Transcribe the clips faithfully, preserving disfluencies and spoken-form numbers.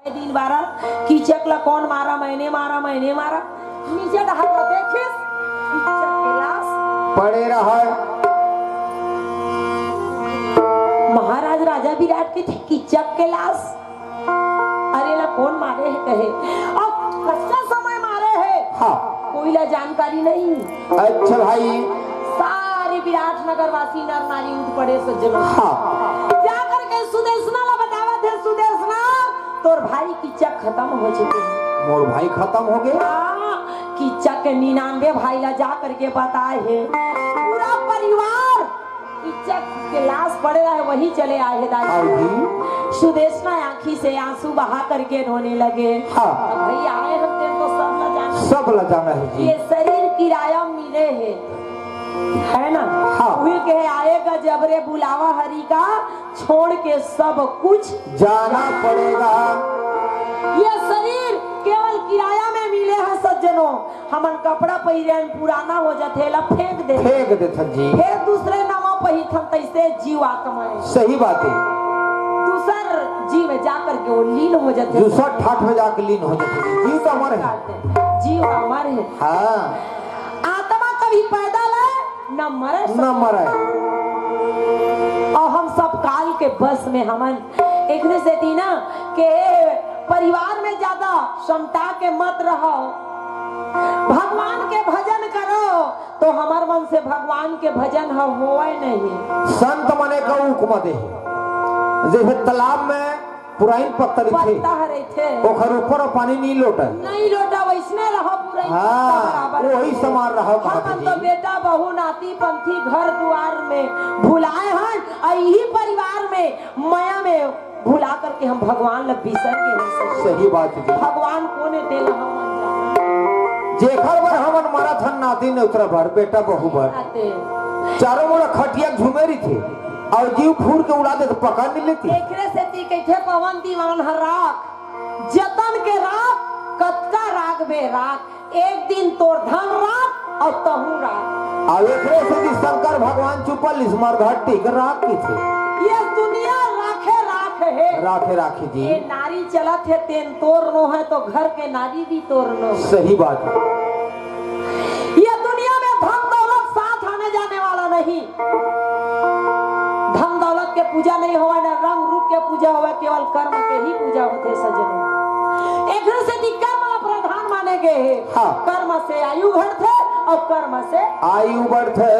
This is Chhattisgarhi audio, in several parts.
दिन बारा, कीचक ला कोन मारा? मैंने मारा, मैंने मारा। नीचे डहार ला देखिस, कीचक के लाश। पड़े रहय। महाराज राजा विराट कथे, कीचक के लाश, अरे ला कोन मारे हे कहे, अउ कतका समय मारे हे? हाँ। कोई ला जानकारी नहीं। अच्छा भाई। सारे विराट नगर वासी नर नारी उठ पड़े सज्जनों। हाँ। जा करके सुदेशना ला बतावत हे, सुदेशना, तोर भाई कीचक खतम हो चुके हे। मोर भाई खतम हो गे? हाँ, कीचक के निन्यानवे भाई ला जा करके बताए हे। पूरा परिवार कीचक के लाश पड़े रहे, वही चले आए हे दाई। हाँ जी। सुदेशना आंखी से आंसू बहा करके रोने लगे। हाँ। अब भाई आए हम तेरे को सब ला जाना। सब ला जाना हे जी। ये शरीर किराया मिले हे, है ना? हाँ। उही कहे आएगा जब रे बुलावा हरि का, छोड़ के सब कुछ जाना पड़ेगा। ये शरीर केवल किराया में मिले हे सज्जनों। हमन कपड़ा पहिरे हन, पुराना हो जाथे, एला फेंक देथे। फेंक देथन जी। फेर दूसरे नवा पहिरथन, तइसे जीव आत्मा हे। सही बात हे। दूसर जी में जा करके वो लीन हो जाथे। दूसर ठाठ में जाके लीन हो जाथे जी। जीव तो अमर हे। जीव अमर हे। हाँ। आत्मा कभी पैदा ले न मरे। न मरे। अउ हम सब काल के बस में हमन एकरे सेती ना के परिवार में ज्यादा समटा के मत रहो, भगवान के भजन करो, तो हमर मन से भगवान के भजन ह होवय नहीं। संत मने का उपमा दे, जैसे तालाब में पुराइन पत्ता रहिथे, पत्ता ह रहिथे। ओखर ऊपर पानी नहीं लोटय। नहीं लोटा, वैसने रहो पुराइन हाँ, पत्ता बराबर वही रहिथे। समान रहो, हम कहत मन तो जी। बेटा, बहू, नाती, पंथी, घर दुआर में भुलाए हन, अउ इही परिवार में, मया में भुला करके हम भगवान ल बिसर गे हन। सही बात जी। भगवान कोन ए तेला हमन जानन। जेखर बर हमन मरत हन, नाती नेवतरा बर, बेटा बहू बर। आते। चारों मुड़ा खटिया झूमे रहिथे। अउ जीव फूर के उड़ा दे त पकड़ नहीं लेती। एकरे सेती कहिथे पवन दीवान ह राख, जतन के राख, कतका राख बे राख, एक दिन तोर धन राख अउ तहूँ राख। अउ एकरे सेती शंकर भगवान चुपल इस मरघट्टी के राख कहिथे। ये दुनिया राखे राख हे। राखे राखे जी। ये नारी चलत हे तेन तोर नो हे तो घर के नारी भी तोर नो। सही बात हे। ये दुनिया में धन दौलत साथ आने जाने वाला नहीं। धन दौलत के पूजा नहीं होवय, ना रंग रूप के पूजा होवय, केवल कर्म के ही पूजा होथे सज्जनों। एकरे सेती कर्म ला प्रधान माने गे हे। हाँ। कर्म से आयु घटथे अउ कर्म से आयु बढ़थे।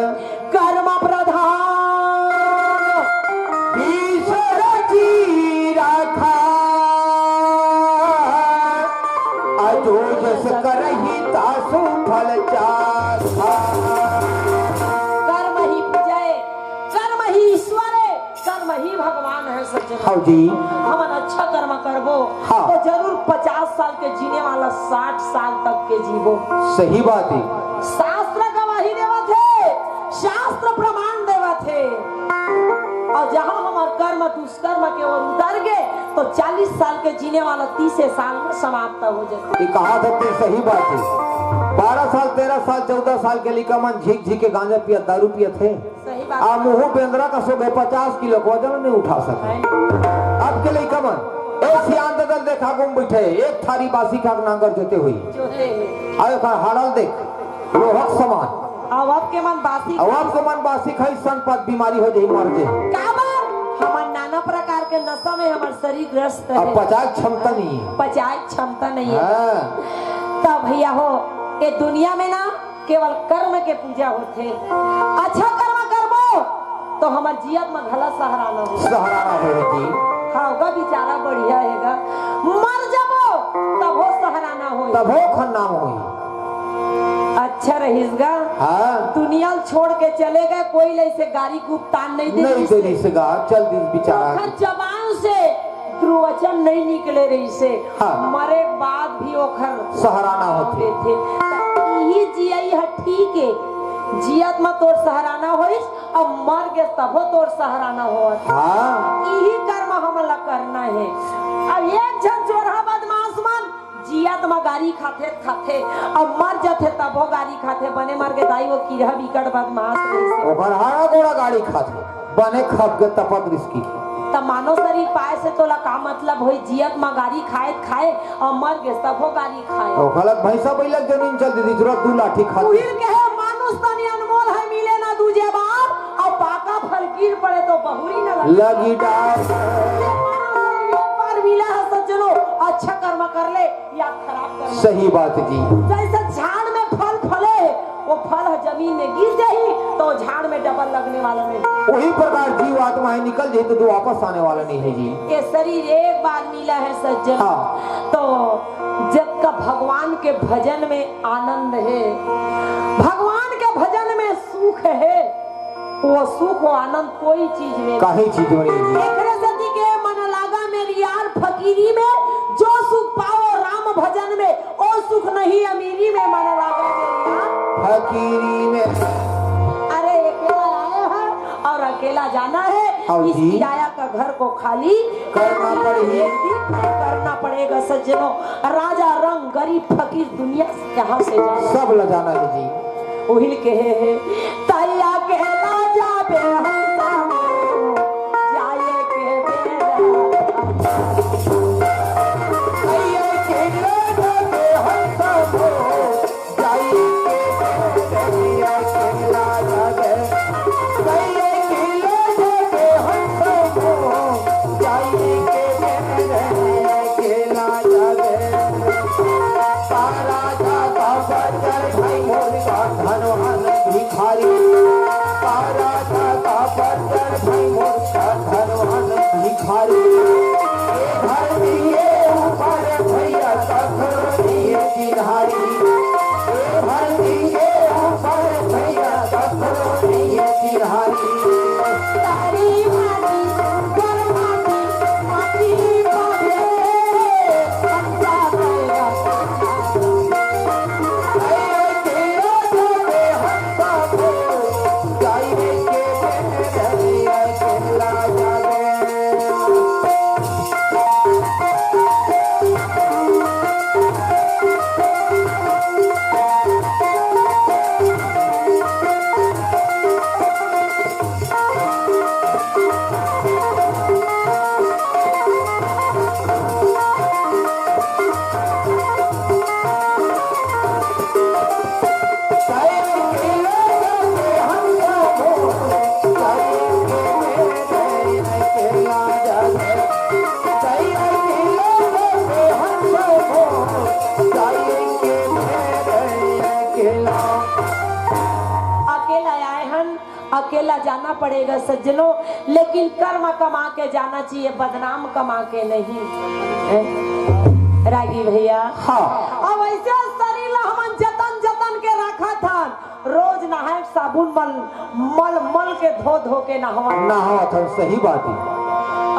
कर्म प्रधान ईश्वर जी राखा, अजो जस करही तासु फल चाखा। कर्म ही पूजय, कर्म ही ईश्वर हे, कर्म ही भगवान हे सज्जन। हाँ जी। हमन अच्छा कर्म करबो हाँ। तो जरूर पचास साल के जीने वाला साठ साल तक के जीबो। सही बात हे। शास्त्र गवाही देवत हे, शास्त्र प्रमाण देवत हे। अउ जहाँ हमर कर्म दुष्कर्म के ओर उतर गे तो चालीस साल के जीने वाला तीस साल में समाप्त हो जाथे। ये कहा था कि सही बात हे। बारह साल, तेरह साल, चौदह साल के लइका मन झिक झिक के गांजा पियत, दारू पियत हे। सही बात। आ मुँह बेंदरा कस होगे, पचास किलो के वजन नहीं उठा सके। अब के लइका मन, ए सियान ददल देखा गुम बैठे, एक थारी बासी खा के नांगर जोते होही। जोते हे। आ एकर हालत देख, लोहक समान। अब, अब के मन बासी अब, अब के मन बासी खाही, संपत बीमारी हो जाही, मर जाही। काबर? हमर नाना प्रकार के नशा में हमर शरीर ग्रस्त अब हे। पचाए क्षमता नहीं हे। पचाए क्षमता नहीं हे। हाँ। त भैया हो, ये दुनिया में ना केवल कर्म के पूजा होथे। अच्छा कर्म करबो तो हमर जियत म घला सहराना होही। सहराना होही जी। हाँ, ओकर बिचारा बढ़िया हे गा। मर जबो तभो सहराना होही। तभो खन नाम होही। अच्छा रहिस गा। हाँ। दुनिया ल छोड़ के चले गे, कोई ल अइसे गारी गुप्तान नहीं दे नहीं दे रहिस गा, चल दिस बिचारा। ओखर जबान से दुर्वचन नहीं निकले रहिसे। हाँ। मरे के बाद भी ओखर सहराना होथे। देथे। त इही जियई ह ठीक हे, जियत म तोर सहराना होइस, अब मर गेस तभो तोर सहराना होवत। हाँ। इही कर्म हमन ला करना हे। अब एक झन चोरहा बदमाश मन जियत म गारी खाथे त खाथे, अब मर जथे तभो गारी खाथे, बने मर गे दाई वो किरहा बिकट बदमाश रहिसे। ओकर हाड़ा गोड़ा गारी खाथे, बने खप के तपक रिसकी। त मानव शरीर पाए से तोला का मतलब होई? जियत म गारी खाए खाए अउ मर गेस तभो गारी खाए। अउ गलत भैंसा बैलक जमीन चल दीदी, तुरंत दू लाठी खा। उहिर के हे मानुष तनी अनमोल है, मिले ना दूजे बार, अउ पाका फल कीर पड़े तो बहुरी न लगे। लगी डार। ये मानव शरीर एक बार मिला है सज्जनों, अच्छा कर्म कर ले, या खराब कर ले। सही बात जी। जैसे झाड़ में फल फले, वो फल ह जमीन में गिर जाही, तो झाड़ में डबल लगने वाला नहीं। वही प्रकार जीव आत्मा है, निकल जाही तो दो वापस आने वाला नहीं है जी। ये शरीर एक बार मिला है सज्जन। हाँ। तो जब का भगवान के भजन में आनंद है, भगवान के भजन में सुख है, वो सुख, वो आनंद कोई चीज में काहे चीज में नहीं है। एकरे सेती के मन लागा मेरी यार फकीरी में, जो सुख पाओ राम भजन में, ओ सुख नहीं अमीरी में, मन लागा मेरी यार। फकीरी में। अरे अकेला आए हैं और अकेला जाना है। हाँ इस जी। किराया का घर को खाली करना पड़ेगी। एक दिन करना पड़ेगा सज्जनों। राजा रंग गरीब फकीर दुनिया से यहाँ से जाना। सब ल जाना है जी। उहिल कहे हे, तैया के राजा बे हम सब जाए के बेरा। तैया के राजा बे हम सब जाए के बेरा, तैया के राजा बे। तैया के राजा बे हम सब जाए के बेरा, के राजा बे। पारा जाता बजर भाई मोर का धनवान भिखारी। पारा जाता बजर भाई मोर का धनवान भिखारी। ए धरती के ऊपर भैया कखरो नहीं है चिन्हारी। ए धरती के ऊपर भैया कखरो नहीं है चिन्हारी। तारी मारी अकेला आए हन, अकेला जाना पड़ेगा सज्जनों, लेकिन कर्म कमा के जाना चाहिए, बदनाम कमा के नहीं। हैं? रागी भैया। हाँ। अब ऐसे शरीर ला हमन जतन जतन के रखत हन, रोज नहाए साबुन मल मल मल के धो धो के नहावत। नहावत हन, सही बात है।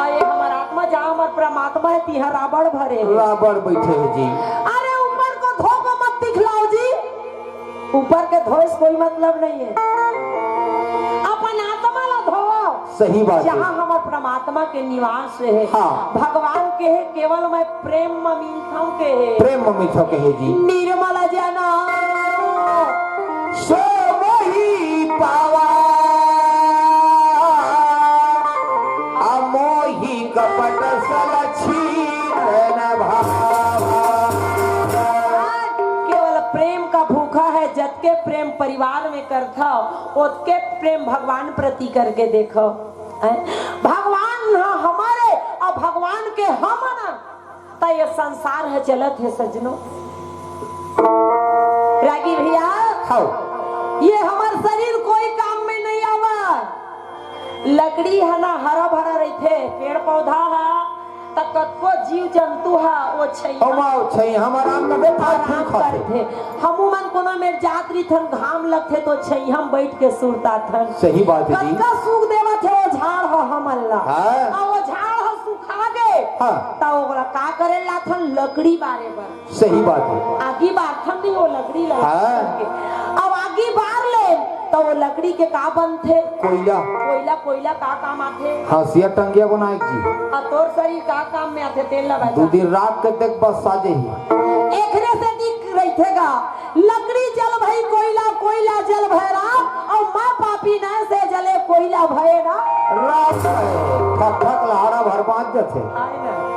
अरे हमर आत्मा जहाँ हमर परमात्मा है, तिहाँ रावण भरे है। रावण बैठे है जी। अरे ऊपर को धो को मत दिखलाओ जी। ऊपर के धोए से कोई मतलब नहीं है, अपन आत्मा ला धोवो। सही बात है। जहाँ हमर परमात्मा के निवास है। हाँ। भगवान के है, केवल मैं प्रेम म मिलथव के है। प्रेम म मिलथव के है जी। निर्मल जन सो मोहि पावा, अमोहि कपट सलक्षी नयन भावा। केवल प्रेम का भूखा है, जतके प्रेम परिवार में करथव, ओतके प्रेम भगवान प्रति करके देखव। हैं? भगवान ह हमर हे अउ भगवान के हमन, त ये संसार ह चलत हे सज्जनो। रागी भैया, हाँ। ये हमर शरीर कोई काम में नहीं आवा। लकड़ी ह ना हरा भरा रहिथे, पेड़ पौधा ह त कतको जीव जंतु ह ओ छइहाँ ओमा ओ छइहाँ म आराम करथे, फल फूल आराम खाथे। करथे। हमू मन कोनो मेर जात रहिथन, घाम लगथे तो छइहाँ म बइठ के सुरताथन। सही बात हे जी। कतका सुख देवत हे ओ झाड़ ह हमन ला। हाँ। अउ ओ झाड़ ह सुखा गे, हाँ। त ओला का करे लाथन? लकड़ी बारे बर। सही बात हे। आगी बारथन नहीं, ओ लकड़ी ला हाँ। करके। अब आगी बार ले, त ओ लकड़ी के का बनथे? कोइला। कोइला, कोइला का काम आथे? हंसिया टंगिया बनाए जी। अउ तोर शरीर का काम में आथे? तेल लगा दू जा। दिन राख के देख, बस आ जाही। एकरे से दिख रहिथे गा, लकड़ी जल भई कोइला, कोइला जल भय राख, अउ मैं पापी नैं से जले कोइला भय राख। राख भय, ठक ठक ला कथे। आए ना।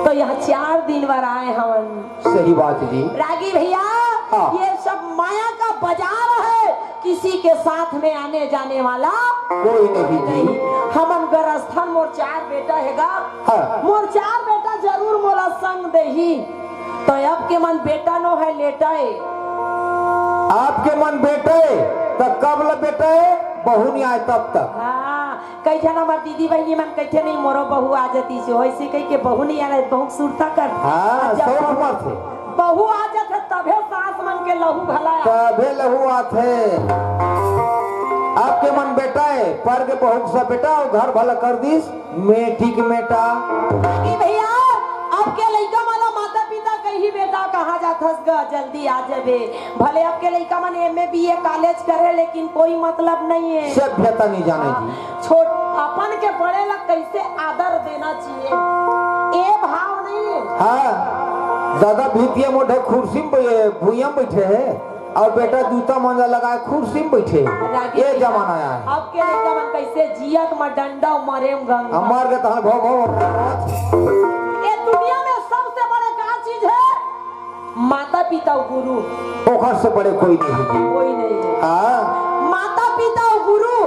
तो यह चार दिन बर आए हवन। सही बात जी। रागी भैया, हाँ। ये सब माया का बाजार है, किसी के साथ में आने जाने वाला कोई नहीं जी। हमन गरस्थन, मोर चार बेटा हेगा। हाँ। मोर चार बेटा जरूर मोला संग देही। तो अब के मन बेटा नो है, लेटा है। आपके मन बेटा है, तो कब ले बेटा है? बहू नहीं आए तब तक। हाँ, कई झन हमर दीदी बहिनी मन कहिथे, "नहीं, मोरो बहू आ जाती से," वैसे कहि के बहू नहीं आ रहे, बहुत सुरता कर। हाँ, अच्छा, सब उमर थे। बहू आ जाथे तभे सास मन के लहू घला आ। तभे लहू आथे। आपके मन बेटा है, पर के बहू के सब बेटा, अउ घर भला कर दिस, मेटी के मेटा। कि भैया, अब के लइका मन ला माता पिता कही, "बेटा, कहाँ जाथस ग? जल्दी आ जाबे।" भले अब के लइका मन M A B A college करे, लेकिन कोई मतलब नहीं है। सभ्यता नहीं जाने हाँ, जी। छोट अपन के बड़े ला कैसे आदर देना चाहिए, ये भाव नहीं है। हाँ, दादा भीतिया मोठे कुर्सी में बै-, भुइयां में बैठे है, अउ बेटा जूता मोजा लगाए कुर्सी में बैठे है। रागी ये जी, जमाना आया है। अब के लइका मन कैसे जियत म डंडा, मरे म गंगा। हमार के तहन भौ भौ। ये दुनिया में सबसे बड़े का चीज है? माता पिता अउ गुरु। ओकर से बड़े कोई नहीं है जी। कोई नहीं है। हाँ। माता पिता अउ गुरु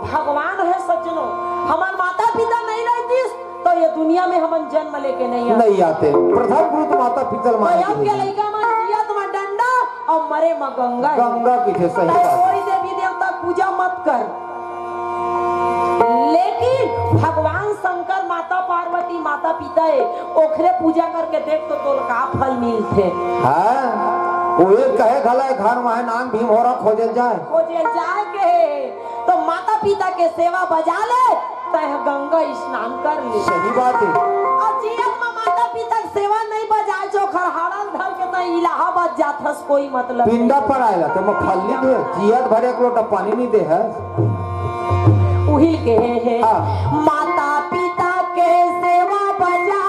भगवान है सज्जनों। हमर माता पिता नहीं रहतीस तो ये दुनिया में हमन जन्म लेके नहीं आते। नहीं आते। प्रथम गुरु तो माता पिता ल माने अब के जी। लइका मन जियत म डंडा अउ मरे म गंगा है। गंगा की थे, सही बात। कोई देवी देवता पूजा मत कर। लेकिन भगवान शंकर, माता पार्वती, माता पिता है, ओखरे पूजा करके देख तो तोल का फल मिलथे। हाँ, वो एक कहे घला है, घर में है नांग भीम होरा खोजे जाए। खोजे जाए के है, तो माता पिता के सेवा बजा ले, तह गंगा स्नान कर ले। सही बात है। अउ जियत म माता पिता के सेवा नहीं बजाए, चोखर हाड़ल धर के तह इलाहाबाद जाथस, कोई मतलब पिंडा नहीं। पर आएला तो मैं फल नहीं दे, जियत भर एक लोटा पानी नहीं दे है। उहिल के हे, हे। हाँ। माता पिता के सेवा बजा।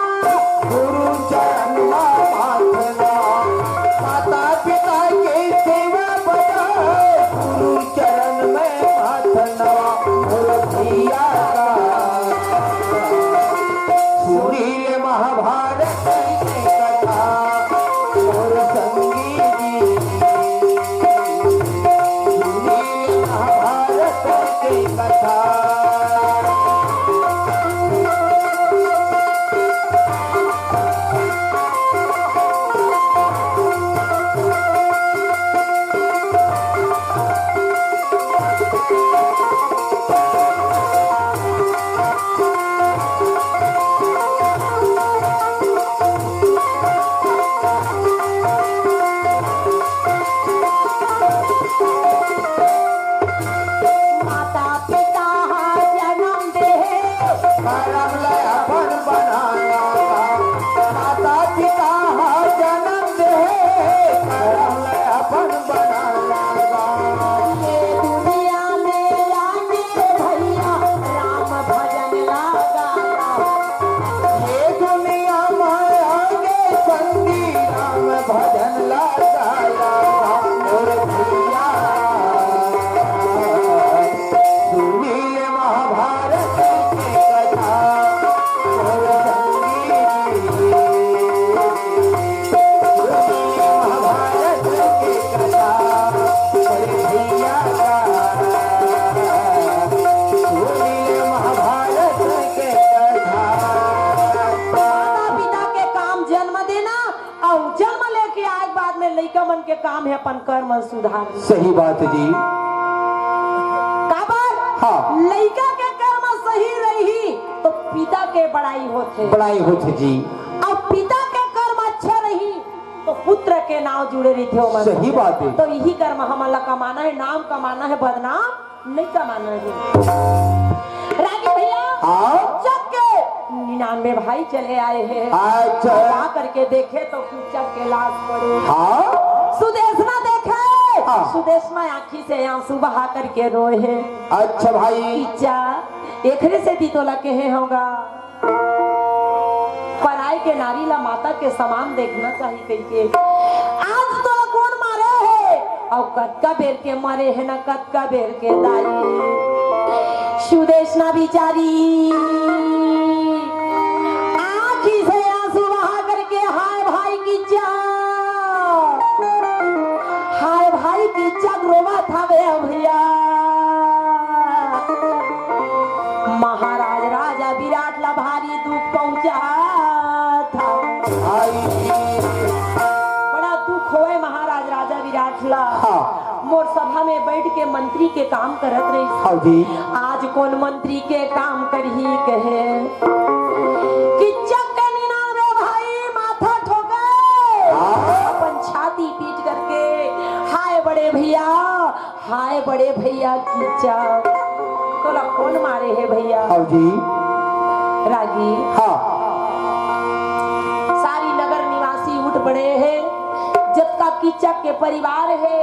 गुरु चरण में प्रार्थना। माता पिता के सेवा बजा। गुरु चरण में प्रार्थना। मोर भैया का। सुनी ले महाभारत के कथा। मोर संगी जी। महाभारत के कथा। माता पिता हा जन्म देहे। करम ले अपन बनाया। माता पिता हा जन्म देहे। करम ले अपन बनाया। ये दुनिया में आके भैया राम भजन लगा। ये दुनिया में आके संगी राम भजन लगा। और भैया सुनी ले महाभारत के कथा। और संगी सुनी ले महाभारत के कथा। और भैया सुनी ले महाभारत के कथा। माता पिता के काम जन्म देना, अउ जन्म लेके आए के बाद में लइका मन के काम है अपन कर्म सुधार। सही बात है जी। काबर? हाँ। लइका के कर्म सही रही तो पिता के बड़ाई होथे। बड़ाई होथे जी। अउ पिता के कर्म अच्छा रही तो पुत्र के नाम जुड़े रहिथे ओमन। सही बात है। तो यही कर्म हमन ला कमाना है, नाम कमाना है, बदनाम नहीं कमाना है। रागी भैया, हाँ? चक के निन्यानवे भाई चले आए हैं। अच्छा। आ करके देखे तो कीचक के लाश पड़े। हाँ? सुदेशना देखे, हाँ। सुदेशना आँखी से आंसू बहा करके रोए हैं। अच्छा भाई। कीचा, एकरे से दी तोला कहे होगा। पराई के नारी ला माता के समान देखना चाहिए कहिके। आज तोला कोन मारे हे? अउ कतका बेर के मरे हे न, कतका बेर के दाई। सुदेशना बिचारी कीचक रोवत हवे भैया। महाराज राजा विराट ला भारी दुख पहुंचात हवे। बड़ा दुख होए महाराज राजा विराट ला। हाँ। मोर सभा में बैठ के मंत्री के काम करत रहिस। हाँ जी। आज कोन मंत्री के काम करही कहे। कीचक के निन्यानवे भाई माथा ठोके। हाँ। अपन छाती पीट करके, हाय बड़े भैया, हाय बड़े भैया कीचक, तोला कोन मारे हे भैया? हाँ जी। रागी। हाँ। सारी नगर निवासी उठ पड़े हे। जतका कीचक के परिवार हे,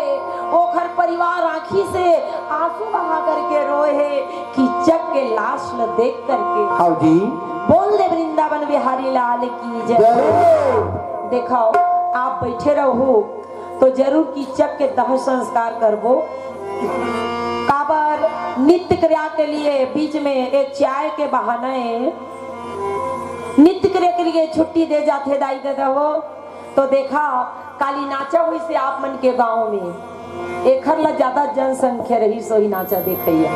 ओखर परिवार आँखी से आंसू बहा करके रोए हे। कीचक के लाश ल देख करके। हाँ जी। बोल दे वृंदावन बिहारी लाल की जय। जय। देखो, आप बैठे रहो तो जरूर कीचक के दाह संस्कार करबो। काबर नित्य क्रिया के लिए बीच में एक चाय के बहाने नित्य क्रिया के लिए छुट्टी दे जाथे दाई ददा हो। तो देखा, काली नाचा होइसे आप मन के गांव में, एखर ला ज्यादा जनसंख्या रहिस होही नाचा देखइया,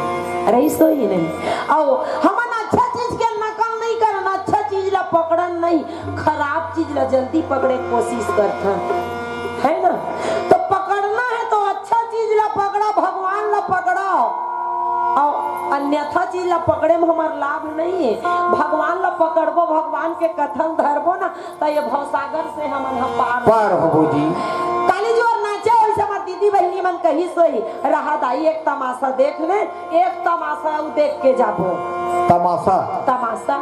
रहिस होही नहीं। अउ हमन अच्छा चीज के नकल नहीं करन, अच्छा चीज ला पकड़न नहीं, खराब चीज ला जल्दी पकड़े के कोशिश करथन, है ना? तो पकड़ना है तो अच्छा चीज ला पकड़ा, भगवान ला पकड़ा, अउ अन्यथा चीज ला पकड़े में हमर लाभ नहीं है। भगवान ला पकड़बो, भगवान के कथन धरबो ना, त ये भवसागर से हमन ह पार पार होबो जी। काली जी और नाचा होइसे हमर दीदी बहिनी मन कहिस होही, रहा दाई एक तमाशा देख ले, एक तमाशा अउ देख के जाबो। तमाशा। तमाशा।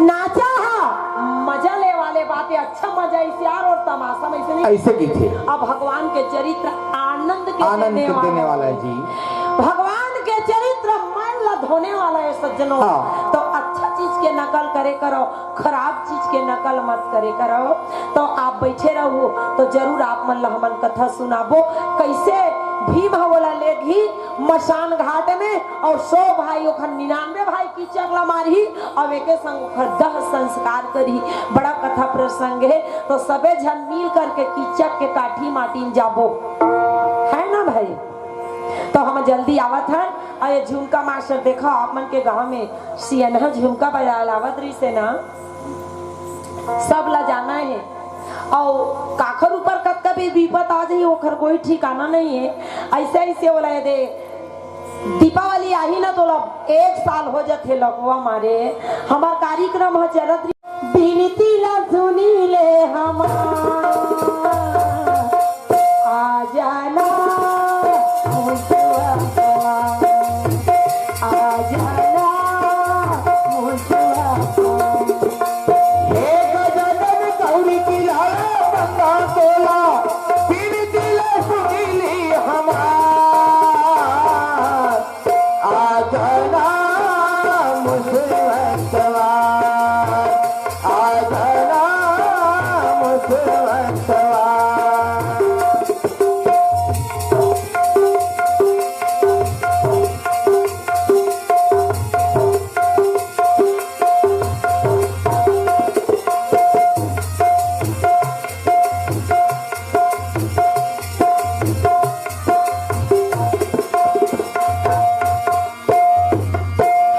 नाचा हा मजा ले वाले बात है, अच्छा मजा इसे यार, और तमाशा में इसे नहीं। ऐसे की थी। अब भगवान के चरित्र आनंद के आनंद देने के वाला देने है। वाला है जी। भगवान के चरित्र मन ला धोने वाला है सज्जनों। हाँ। तो अच्छा चीज के नकल करे करो, खराब चीज के नकल मत करे करो। तो आप बैठे रहो तो जरूर आप मन ला हमन कथा सुनाबो, कैसे भीम ह ओला लेगही मसान घाट में और सौ भाई ओखर निन्यानवे भाई कीचक ला मारही और एके संग ओखर दह संस्कार करही। बड़ा कथा प्रसंग है, तो सबे झन मिल करके कीचक के काठी माटी म जाबो, है ना भाई? तो हम जल्दी आवत हन। अउ ये झुमका मास्टर देखा, आप मन के गांव में सियनहा झुमका बजाए ला आवत रहिस हे ना, सब ला जाना है। अउ काखर ऊपर कतका भी विपत आ जाही, ओखर कोई ठिकाना नहीं है। ऐसे ऐसे वाला ये दे, दीपावली आही ना, तो ला एक साल हो जाथे लकवा मारे। हमार कार्यक्रम ह चलत रही। बिनती ला सुनी ले हमार, आ जाना मुसवा, आ जाना मुसवा। हे गजानन गौरी की लाला बंदा तोला, बिनती ला सुनी ले हमार। आ जाना मुसवा, आ जाना मुसवा।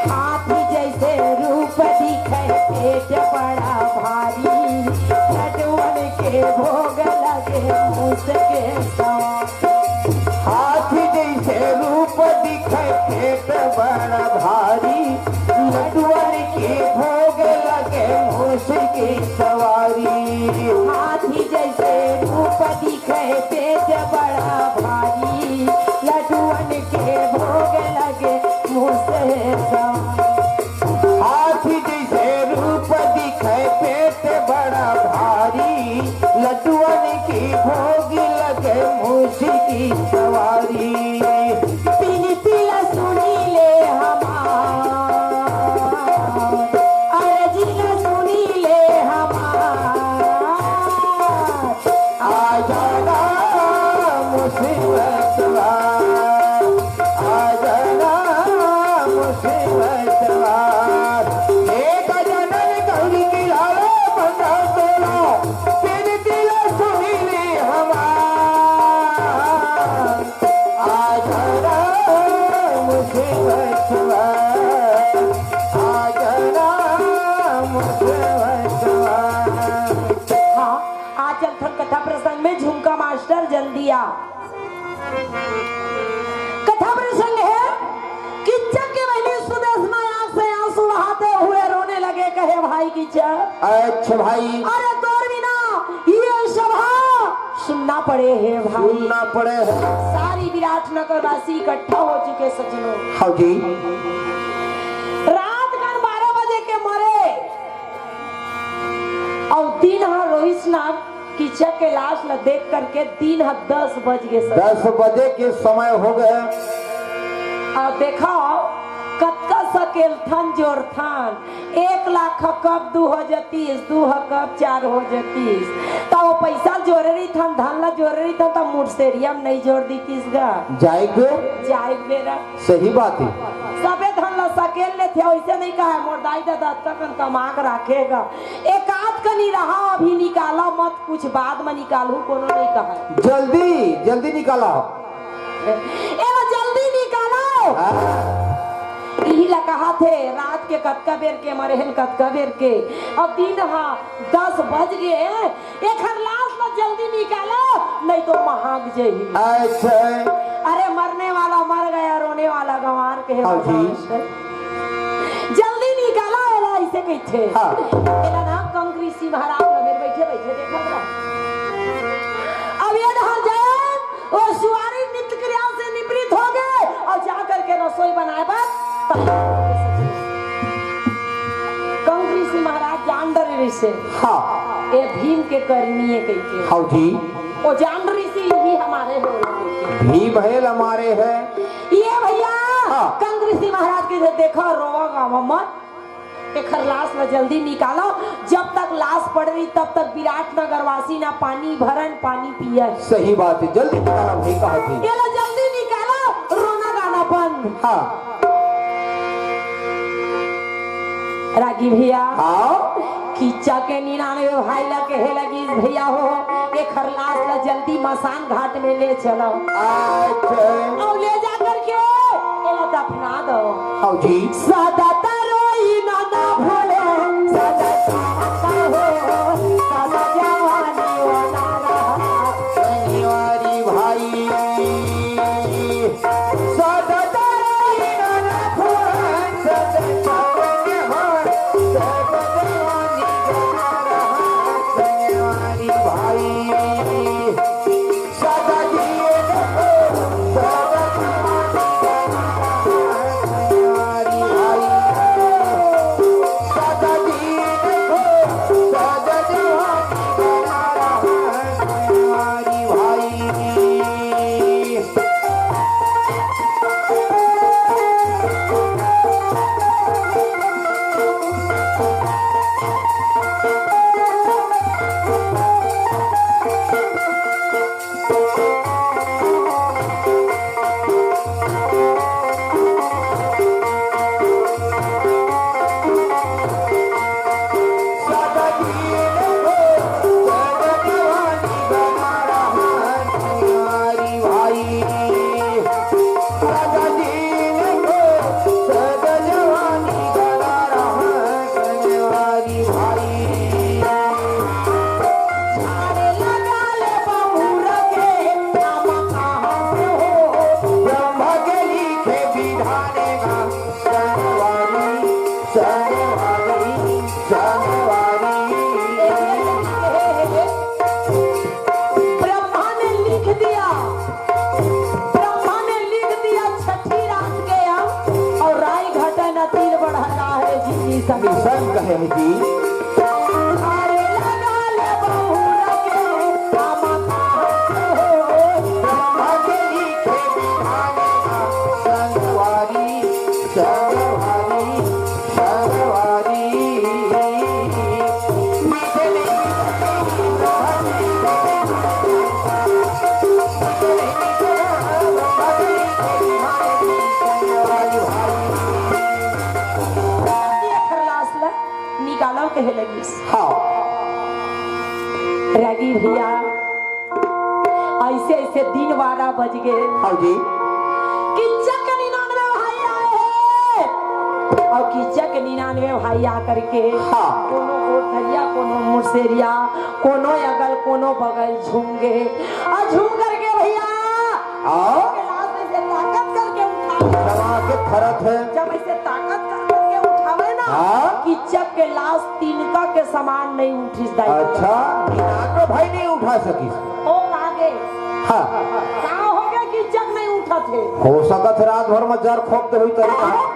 हाथी जैसे रूप दिखे, पेट बड़ा भारी, लड्डुअन के भोग लगे, मूस के सवारी। हाथी जैसे रूप दिखे, पेट बड़ा भारी, लड्डुअन के भोग लगे, मूस की सवारी। हाथी जैसे रूप दिखे, पेट बड़ा भारी, लड्डुअन के भोग लगे, मूस के सवारी। हाथी जैसे रूप दिखे, पेट बड़ा भारी, लड्डुअन की भोग लगे, मूस की सवारी। बिनती ला सुनी ले हमार, अरजी ला सुनी ले हमार। आ जाना मुसीबतवा, आ जाना मुसीबतवा। हे गजानन गौरी की लाला बंदा तोला, बिनती ला सुनी ले हमार। डर जल्दी आ। कथा प्रसंग है, किच्चक के बहिनी सुदेशना आंख से आंसू बहाते हुए रोने लगे, कहे, "भाई किच्चक।" अच्छा भाई। "अरे तोर बिना ये सभा सुन्ना पड़े हे भाई।" सुन्ना पड़े हे। सारी विराट नगर वासी इकट्ठा हो चुके सज्जनों। हाँ जी। रात कन बारह बजे के मरे, अउ दिन ह रोहिस ना किच्चक के लाश ल देख करके दिन ह दस बज गे सर। दस बजे के समय हो गए। अउ देखव, कतका सकेलथन जोरथन, एक लाख ह कब दू हो जतिस, दू ह कब चार हो जतिस, त वो पैसा जोरे रहिथन, धन ल जोरे रहिथन, त मुठसेरिया म नइ जोर दितिस गा। जाए के बेरा। जाए के बेरा। सही बात हे। सबे धन ल सकेल लेथे, वैसे नहीं कहा, मोर दाई ददा अतका कन कमा के राखे गा। एक आध कनी रहा, अभी निकाला मत, कुछ बाद में निकालहू, कोनो नहीं कहा। जल्दी, जल्दी निकाला। एला जल्दी निकाला। हाँ। इही ला कहा थे, रात के कतका बेर के मरे हन, कतका बेर के। अब दिन हा दस बज गे। एखर लाश ला जल्दी निकालो, नहीं तो महाग जही। अच्छा। अरे, मरने वाला मर गया, रोने वाला गंवार के हाँ जी। जल्दी निकालो, एला ऐसे कहिथे। हाँ। एला ना कंक ऋषि महाराज मेर बैठे बैठे देखत रहे। अब ये डहर जाए, वो सुवारी नित्य क्रिया से निवृत्त हो गए और जा करके रसोई बनाए बर तैयार हो गए। कंक ऋषि महाराज जान डरे रहिसे। हाँ। ये भीम के करनी है कहिके। हाँ जी। वो जान रहिसे, ये भी हमारे हो कहिके। भीम है हमारे है। ये भैया, हाँ। कंक ऋषि महाराज के इधर देखा, रोवा गावा मत। एखर लाश ला जल्दी निकालो। जब तक लाश पड़ रही, तब तक विराट नगरवासी ना पानी भरन, पानी पियन। सही बात है, जल्दी निकालो भाई, कहा थी। ये ला जल्दी निकालो, रोना गाना बंद। हाँ। रागी भैया। हाँ। किच्चा के निन्यानवे भाई ला कहे लगी, "भैया हो, एखर लाश ला जल्दी मसान घाट में ले चलो।" अच्छा। और ले जा करके एला दफना दो। हाँ जी। सदा तरोई ना ना भूले, सदा चाहता हो, सदा जवानी वाला रहा। शनिवारी भाई। ब्रह्मा ने लिख दिया, ब्रह्मा ने लिख दिया छठी रात के अंक, और राई घटन अतिल बढ़ता है जी, निशंक। निशंक है जी। अरे लगा ले बहुरा के, हम कहाँ से हो? ब्रह्मा के लिखे विधान का संगवारी, संगवारी। निकालो कहे लगिस। हाँ। रागी भैया, ऐसे ऐसे दिन बारह बज गए। हाँ जी। किच्चा के निन्यानवे भाई आए हैं। अउ किच्चक के निन्यानवे भाई आ करके हाँ। कोनो कोठरिया, कोनो मुसेरिया, कोनो अगल, कोनो बगल झूम गे। अउ झूम करके भैया हाँ। के लाश ऐसे ताकत करके उठावे। दबा के धरत हे। जब ऐसे ताकत कर करके उठावे ना, हाँ। किच्चक के लाश तिनका के समान नहीं उठिस दाई। अच्छा, निन्यानवे भाई नहीं उठा सकिस। ओ आगे। हाँ। का हो गया किच्चक नहीं उठत हे? हो सकत हे रात भर में जर खोप दे होई तरी।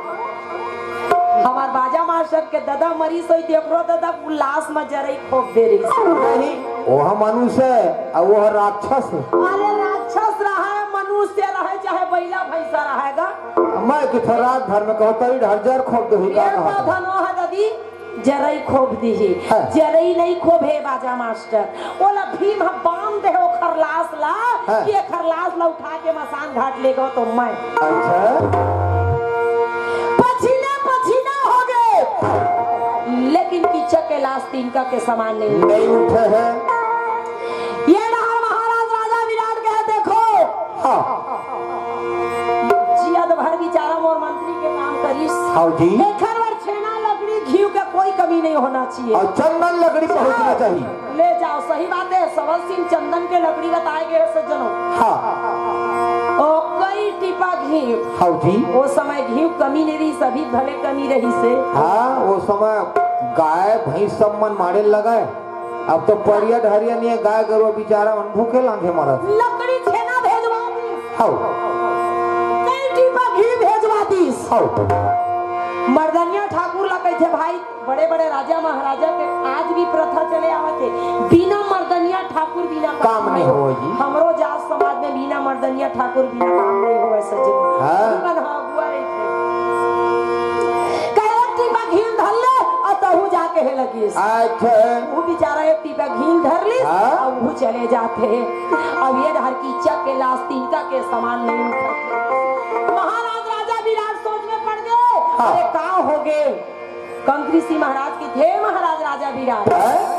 हमार बाजा मास्टर के ददा मरीस होई, तेकरो ददा लाश में जरई खोप दे रही। नहीं, वो मनुष्य है, अउ वो राक्षस है। अरे राक्षस रहा है, मनुष्य रहे, चाहे बैला भैंसा रहेगा। मैं किथे रात भर में कहो तरी ढर जर खोप दे होई, का पेड़ कहा? पौधा नो है दादी, जरई खोप दी ही। हाँ। जरई नहीं खोप हे बाजा मास्टर। ओला भीम ह बांध दे ओखर लाश ला हाँ। कि एखर लाश ला उठा के मसान घाट ले गो तो मैं। अच्छा। पसीना पसीना हो गए, लेकिन किच्चक के लाश तिनका के समान नहीं। नहीं उठे है। ये डहर महाराज राजा विराट कहे, देखो। हाँ। जियत भर बिचारा मोर मंत्री के काम करिस। हाँ जी। एखर बर छेना लकड़ी घीव के कोई कमी नहीं होना चाहिए। अउ चंदन लकड़ी पहुंचना चाहिए। ले जाओ, सही बात है, सवल सिंह चंदन के लकड़ी बताए गए सज्जनों। हाँ। ओ कई टीपा घीव। हाँ जी। वो समय घीव कमी नहीं रही, सभी भले कमी रही से। हाँ, वो समय गाय भैंस सब मन मारे लगा है। अब तो परिया ढरिया नहीं है, गाय गरुआ बिचारा मन भूखे लांघे मरत। लकड़ी छेना भेजवा दी। हाँ। कई टीपा घीव भेजवा दीस। हाँ। मर्दनिया ठाकुर ला कहिथे भाई, बड़े-बड़े राजा महाराजा के आज भी प्रथा चले आवत हे, बिना मर्दनिया ठाकुर बिना काम काम नहीं नहीं होय जी। हमरो जात समाज में बिना मर्दनिया ठाकुर बिना काम नहीं होय सज्जन। हाँ। जीवन ह अगुआ रहिथे। कहे, "एक टीपा घीव धर ले," अउ तहू जाके हे लगिस। अच्छा। वो बेचारा एक टीपा घीव धर लिस, हाँ। अउ वो चले जाथे। अब ये डहर किच्चक के लाश तिनका के समान नहीं उठत। महाराज राजा विराट सोच में पड़ गए, हाँ। अरे का हो गए? कंक ऋषि महाराज कथे, "हे महाराज राजा विराट, हैं?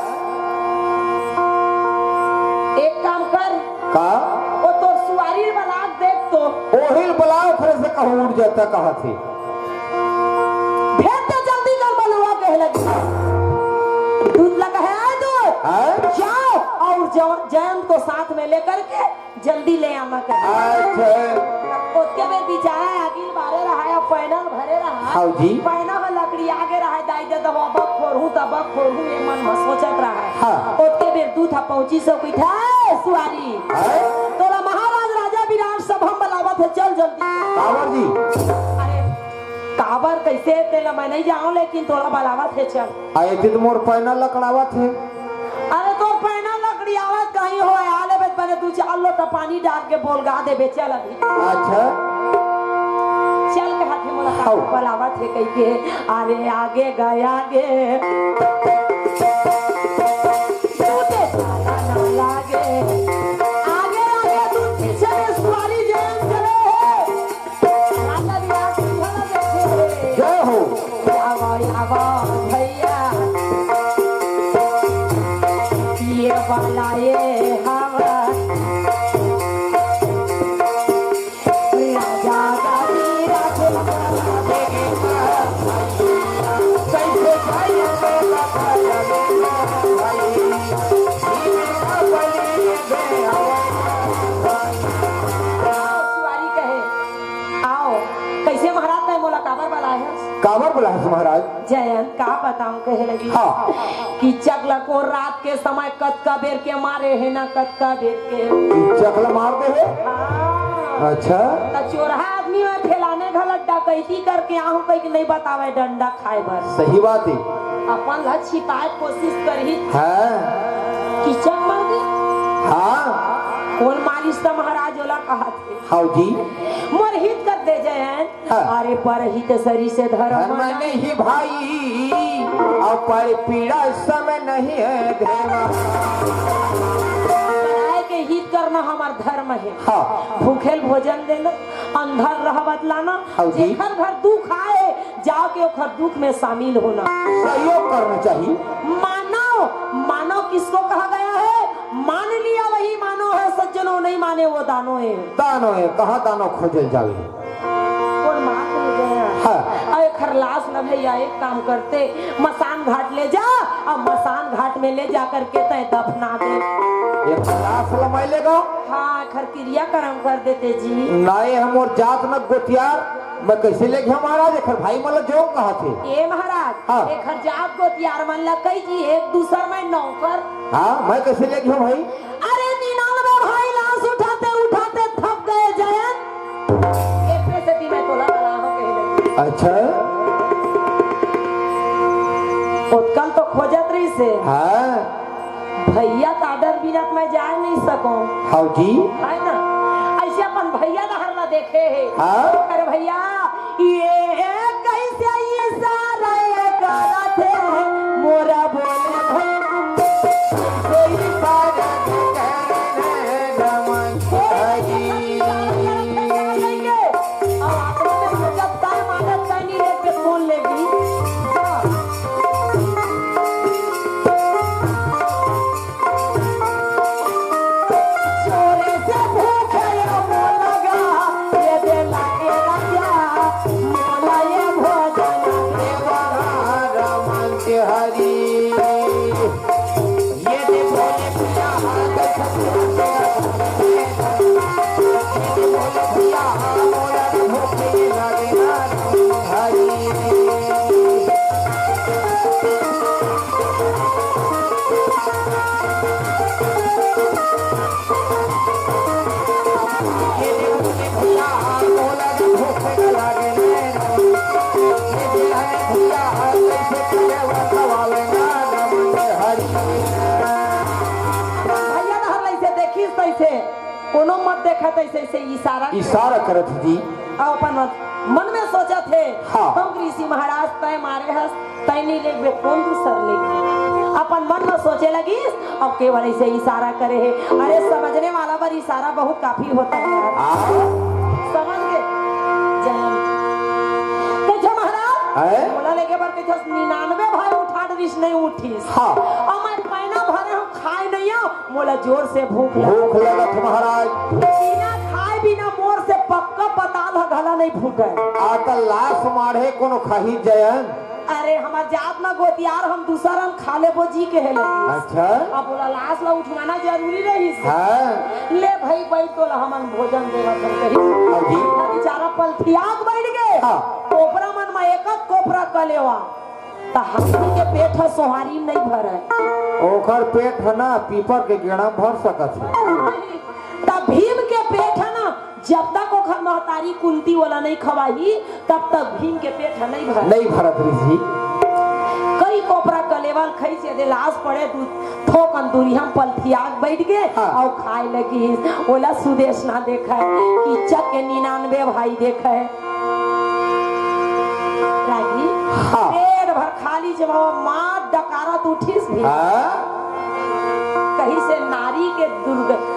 एक काम कर, का? वो तोर सुवारी बला के देख तो।" ओहिल बलाव, फिर से कहूँ उठ जाता, कहा थे। फिर तो जल्दी कर बलुआ कहे लगी। दूत लगा है, "आए दूत, हैं? जाओ और जव-, जयंत को साथ में लेकर के जल्दी ले आना," कहे। अच्छा। ओतके बेर बिचारा आगिल बारे रहा, पैना ल भरे रहा। हाँ जी। पैना ह लकड़ी आगे रहा, दाई दे दवा बक खोरहूँ, तब बक खोरहूँ, ये मन में सोचत रहा। हाँ। ओतके बेर दूत ह पहुँचिस, कथे, "ए, सुवारी, हाँ? तोला महाराज राजा विराट सभा में बलावत हे, चल जल्दी।" काबर जी? अरे, काबर कैसे तेला मैं नहीं जानूं, लेकिन तोला बलावत हे, चल। आ, एती तो मोर पैना लकड़ावत हे। अरे तोर पैना लकड़ियावत कहीं हो, आ लेबे त बने दू चार लोटा पानी डाल के बोलगा देबे, चल अभी। अच्छा। चल के हाथे मोला का हौ। बलावत हे कहि के, अरे आगे गया आगे। तू ते साला ना लागे। आगे आगे तू पीछे में सुवारी जैन चले हे। राजा विराट सिंह वाला देखे। जय हो। आवा, आवा, भैया, ये वाला ये हवा। राजा गाड़ी राज। कैसे भाई, भाई, भाई, भाई। सुवारी कहे, "आओ।" "कैसे महाराज, तैं मोला काबर बलाए हस?" "काबर बलाए हस महाराज?" "जयंत, का बताऊं," कहे लगी, हाँ। "किचक ल कोन रात के समय कतका बेर के मारे हे ना, कतका बेर के।" "किचक ल मार दे हे?" "हाँ।" "अच्छा।" "त चोरहा आदमी में फैलाने घलत डकैती करके आहूं कहि के नहीं बतावे डंडा खाए बर।" सही बात हे। अपन ल छिपाए कोशिश करही। हाँ। किचक मार दे। हाँ। कोन मारिस त महाराज ओला कहा थे। हाँ जी। मोर हित कर दे जयंत। हाँ। अरे परहित सरिस धर्म धर्म नहीं। नहीं भाई, अउ पर पीड़ा समय नहीं है धेमा। पराए के हित करना हमर धर्म हे। हाँ। भूखेल भोजन देना, अंधर रह बतलाना, हाँ जी। जेखर घर दुख आए, जाके ओखर दुख में शामिल होना। सहयोग करना चाहिए। मानव, मानव किसको कहा गया है? मान लिया वही मानव है, सज्जनों, नहीं माने वो दानो है। दानो है, कहाँ दानो खोजल जावे? कोन मात हो गया? हाँ। अरे खरलास न भैया, एक काम करते, मसान घाट ले जा, अउ मसान घाट में ले जा करके तय दफना दे। ये लाश ल मैं लेगों? हाँ, एखर क्रियाकर्म कर देते जी। ना, ये हमर जात न गोतियार, मैं कइसे लेगों महाराज? एखर भाई मन ल जोंग कहत हे। ए महाराज, हाँ। एखर जात गोतियार मन ल कही जी, एक दूसर में नौकर। हाँ, मैं कइसे लेगों भाई? अरे निन्यानवे भाई लाश उठाते उठाते थक गए जयंत। एकरे सेती मैं तोला बलाहों कहे लगी। अच्छा। ओतका ल तो खोजत रहिसे। हाँ। भैया का आदर बिना त मैं जाय नहीं सकों। हाँ जी। हे ना? अइसे अपन भैया डहर ला देखे हे। हाँ। अरे भैया, ये कइसे इशारा ये करत हे, मोरा बोले भैया। कोई बात नहीं, नमन हरी। अब आपने में जब तय मानत तय नहीं लेके कौन लेगी? जोरे से भूखे मोला गा, ये दे लागे राजा, मोला ये भोजन देवा। हरी। ये दे भोले भैया, हाथ भैया, मोला भूख लगे ना, हरी। भैया डहर लइसे देखिस तइसे, कोनो मत देखत अइसे, अइसे इशारा। इशारा करत जी। अउ अपन मन में सोचत हे, हाँ। हम ऋषि महाराज तय मारे हस, तैं नहीं लेगबे, कौन दूसर लेगी? अपन मन में सोचे लगिस, अब केवल अइसे इशारा करे हे। अरे, समझने वाला बर इशारा बहुत काफी होता है यार। हाँ। समझ गे? जय। कहिथे महाराज, हैं? मोला लेगे बर कहिथे, निन्यानवे भाई उठा डरिस, नहीं उठिस। हाँ। अउ मैं पैना भरे हूँ, खाय नहीं हूँ, मोला जोर से भूख लगा। भूख लगत महाराज। बिना खाय बिना मोर से पक्का पताल ह घला नहीं फूटे। आ त लाश माढ़े कोनो खाही जयंत। अरे, हमर जात न गोतियार, हम दूसर अन खा लेबो जी कहे लगिस। अच्छा। अब ओला लाश ला उठवाना जरूरी रहिस। हाँ। ले भाई, बइठ, तोला हमन भोजन देवत हन कहिस। हाँ जी। बेचारा पलथियाक बइठ गे। हाँ। कोपरा मन म एक कोपरा कलेवा। त हाथी के पेट ह सोहारी नइ भरय। ओखर पेट ह ना पीपर के गेड़ा म भर सकत हे। त भीम के पेट ह ना, जब तक ओखर महतारी कुंती ओला नइ खवाही, तब तक भीम के पेट ह नइ भरय। नइ भरत रिहिस जी। कई कोपरा कलेवा ल खइस, एदे लाश पड़े दू थोकन दूरिहा म पलथियाक बइठ गे, हाँ। अउ खाय लगिस। ओला सुदेष्णा देखय, कीचक के निन्यानवे भाई देखय। रागी, हाँ। पेट भर खा लीस, मार डकारत उठिस भी। हाँ। कहिस हे नारी के दुर्ग-,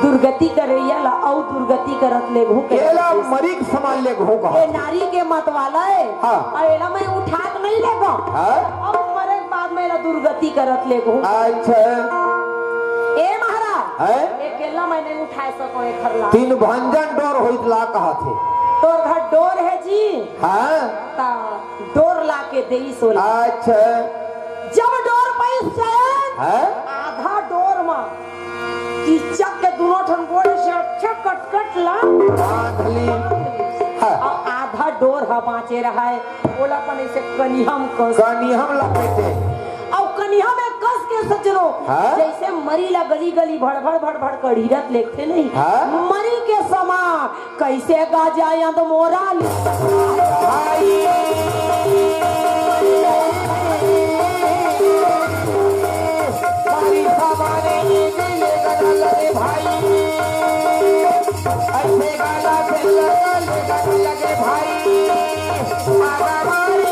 दुर्गति करइया ला अउ दुर्गति करत लेगहूँ कहिस। एला मरी के समान लेगहूँ कहा। ए नारी के मत वाला ए। हाँ। अउ एला मैं उठा के नइ लेगहूँ। हाँ। अउ मरे के बाद में एला दुर्गति करत लेगहूँ। अच्छा। ए महाराज, हैं? अकेला मैं नइ उठाय सकों एखर ला। तीन भंजन डोर होइत ला कहत हे। तोर घर डोर हे जी। हाँ। ता डोर ला के देइस ओला। अच्छा। जब डोर पइस जयंत, हैं? आधा डोर म कीचक के दूनों ठन गोड़ से अच्छा कटकट ला बांध ली। हाँ। अउ आधा डोर ह बांचे रहय, ओला अपन अइसे कनिहा म कस। कनिहा म लपेटे। अउ कनिहा म कस के सजनो, हाँ? जइसे मरी ला गली गली भड़ भड़ भड़ भड़ कढ़ीरत लेगथे नहीं, हाँ? मरी के समान। कइसे गाजा यंद मोरा ले भाई, भाई सवारे ये दिल गदल रे भाई, ऐसे गाला से लगा ले गदल लगे भाई, आगा मारी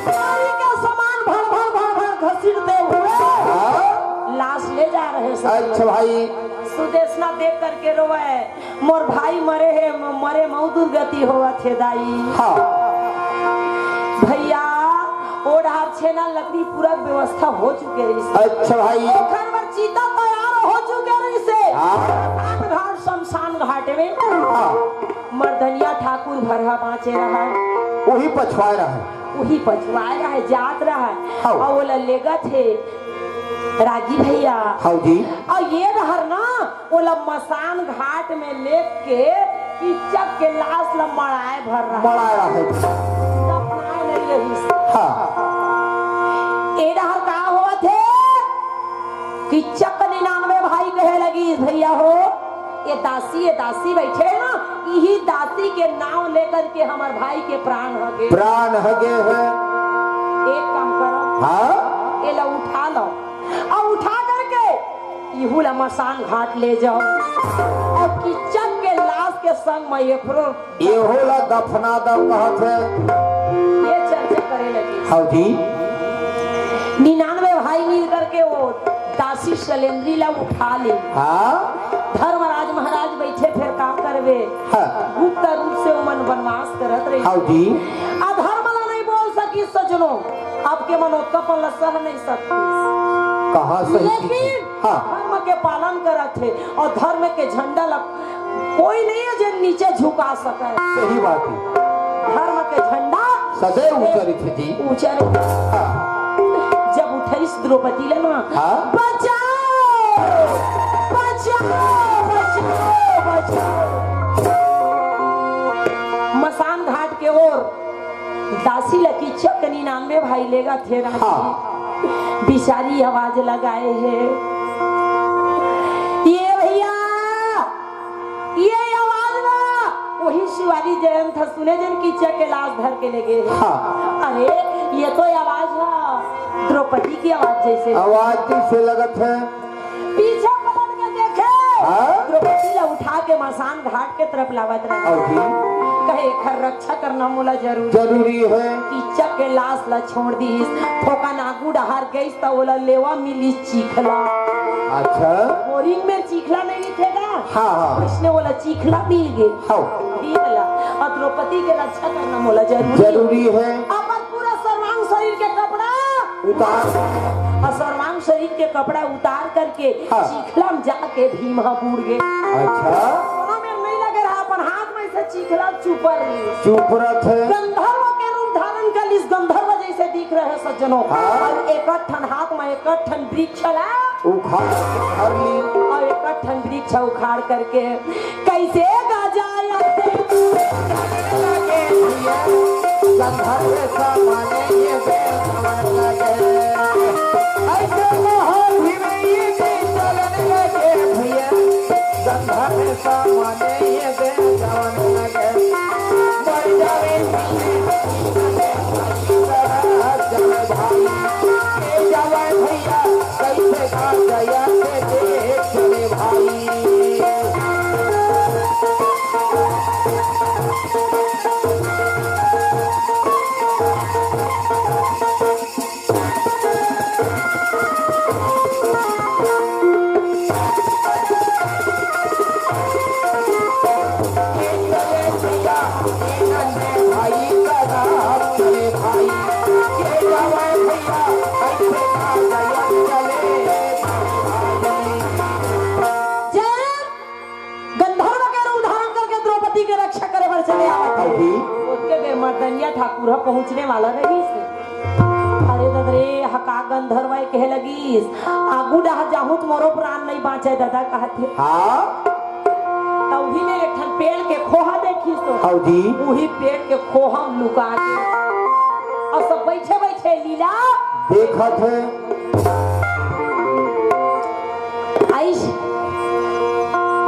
नारी के समान भड़ भड़ भड़ भड़ घसीटते हुए हाँ? लाश ले जा रहे सब। अच्छा भाई, सुदेशना देख करके रोवे, मोर भाई मरे हे, म-, मरे मऊ दुर्गति होवत हे दाई। हाँ। भैया, ओ डहर छेना लकड़ी पूरा व्यवस्था हो चुके रहिस। अच्छा भाई। ओखर बर चीता तैयार हो चुके रहिस हे। हाँ। घाट घाट शमशान घाट में हाँ। मर्दनिया ठाकुर भरहा बाँचे रहय। वही पछवाए रहय। वही पछवाए रहय, जात रहय। हाँ। अउ ओला लेगत हे रागी भैया। हाँ जी। अउ ये डहर ना ओला मसान घाट में लेग के किच्चक के लाश ला मड़ाए भर रहय। मड़ाए रहय। दफनाए नइ रहिस। हाँ। ए डहर का होवत हे? किच्चक निन्यानवे भाई कहे लगिस, भैया हो, ये दासी, ये दासी बइठे हे ना, इही दासी के नांव लेकर के हमर भाई के प्राण ह गे। प्राण ह गे हे। एक काम करो। हाँ? एला उठा लो। अउ उठा करके इहू ला मसान घाट ले जाओ। अउ किच्चक के लाश के संग म एकरो एहू ला दफना दव कहत हे। ये चर्चा करे लगिस। हाँ जी। निन्यानवे भाई मिल करके वो दासी शैलेंद्री ला उठा ले। हाँ। धर्मराज महाराज बइठे, फेर का करबे? हाँ। गुप्त रूप से ओमन बनवास करत रहिस। हाँ जी। अधर्म ला नइ बोल सकिस सज्जनो, अब के मन ओतका पन ला सह नइ सकिस। कहाँ सही लेकिन हाँ। धर्म के पालन करत हे अउ धर्म के झंडा ला कोई नइ हे जेन नीचे झुका सकय। सही बात हे। धर्म के झंडा सदैव ऊंचा रहिथे जी। ऊंचा रहिथे। हाँ। जब उठइस द्रौपदी ला ना, हाँ। बचाओ, बचाओ, बचाओ, बचाओ। मसान घाट के ओर दासी ला किच्चक निन्यानवे भाई लेगत हे राजी। हाँ। बिचारी आवाज लगाए हे, ये भैया, ये आवाज ना वही शिवाजी जयंत ह सुने, जेन किच्चक के लाश धर के लेगे हे। हाँ। अरे, ये तो आवाज ह द्रौपदी के आवाज जइसे। आवाज जइसे लगत हे। पीछे पलट के देखे, हाँ? द्रौपदी ला उठा के मसान घाट के तरफ लावत रहे। अउ जी? कहे, एखर रक्षा करना मोला जरूरी जरूरी हे। किच्चक के लाश ला छोड़ दिस, थोकन आगू डहर गइस त ओला लेवा मिलिस चीखला। अच्छा। बोरिंग में चीखला नइ मिलथे गा? हाँ, हाँ। वइसने ओला चीखला मिल गे। हाँ। ठीक ला। अउ द्रौपदी के रक्षा करना मोला जरूरी जरूरी हे। अपन पूरा सर्वांग शरीर के कपड़ा उतार। अउ सर्वांग शरीर के कपड़ा उतार करके हाँ। चीखला म जाके भीम ह बूड़ गे। अच्छा। कोनो मेर नइ लगे रहा, अपन हाथ में से चीखला चुपर ली। चुपरत हे। गंधर्व के रूप धारण कर लिस, गंधर्व जइसे दिख रहे सज्जनों। हाँ। अउ एक ठन हाथ में एक ठन वृक्ष ला उखाड़ के धर ली। अउ एक ठन वृक्ष उखाड़ करके कइसे गाजा आथे? लगे भैया, गंधर्व समाने ये देवन लगे। अइसे माहौल भी में ये चलन लगे भैया, गंधर्व समाने ये देवन लगे। मर जावे भैया, जय भाई, जय जवान भैया, कइसे का जया के देख चले भाई। जय गंधर्व के रूप धारण करके द्रौपदी के रक्षा करे बर चले आवत हे। अभी? ओतके बेर मर्दनिया ठाकुर ह पहुंचने वाला रहिस। अरे दद रे, हका गंधर्व ए कहे लगिस, आगू डहर जाहूं त मोरो प्राण नइ बांचे ददा कहत हे। हाँ? त उही मेर एक ठन पेड़ के खोहा देखिस तो। हाँ जी। उही पेड़ के खोहा म लुका के। अउ सब बइठे बइठे लीला देखत हे। आइस,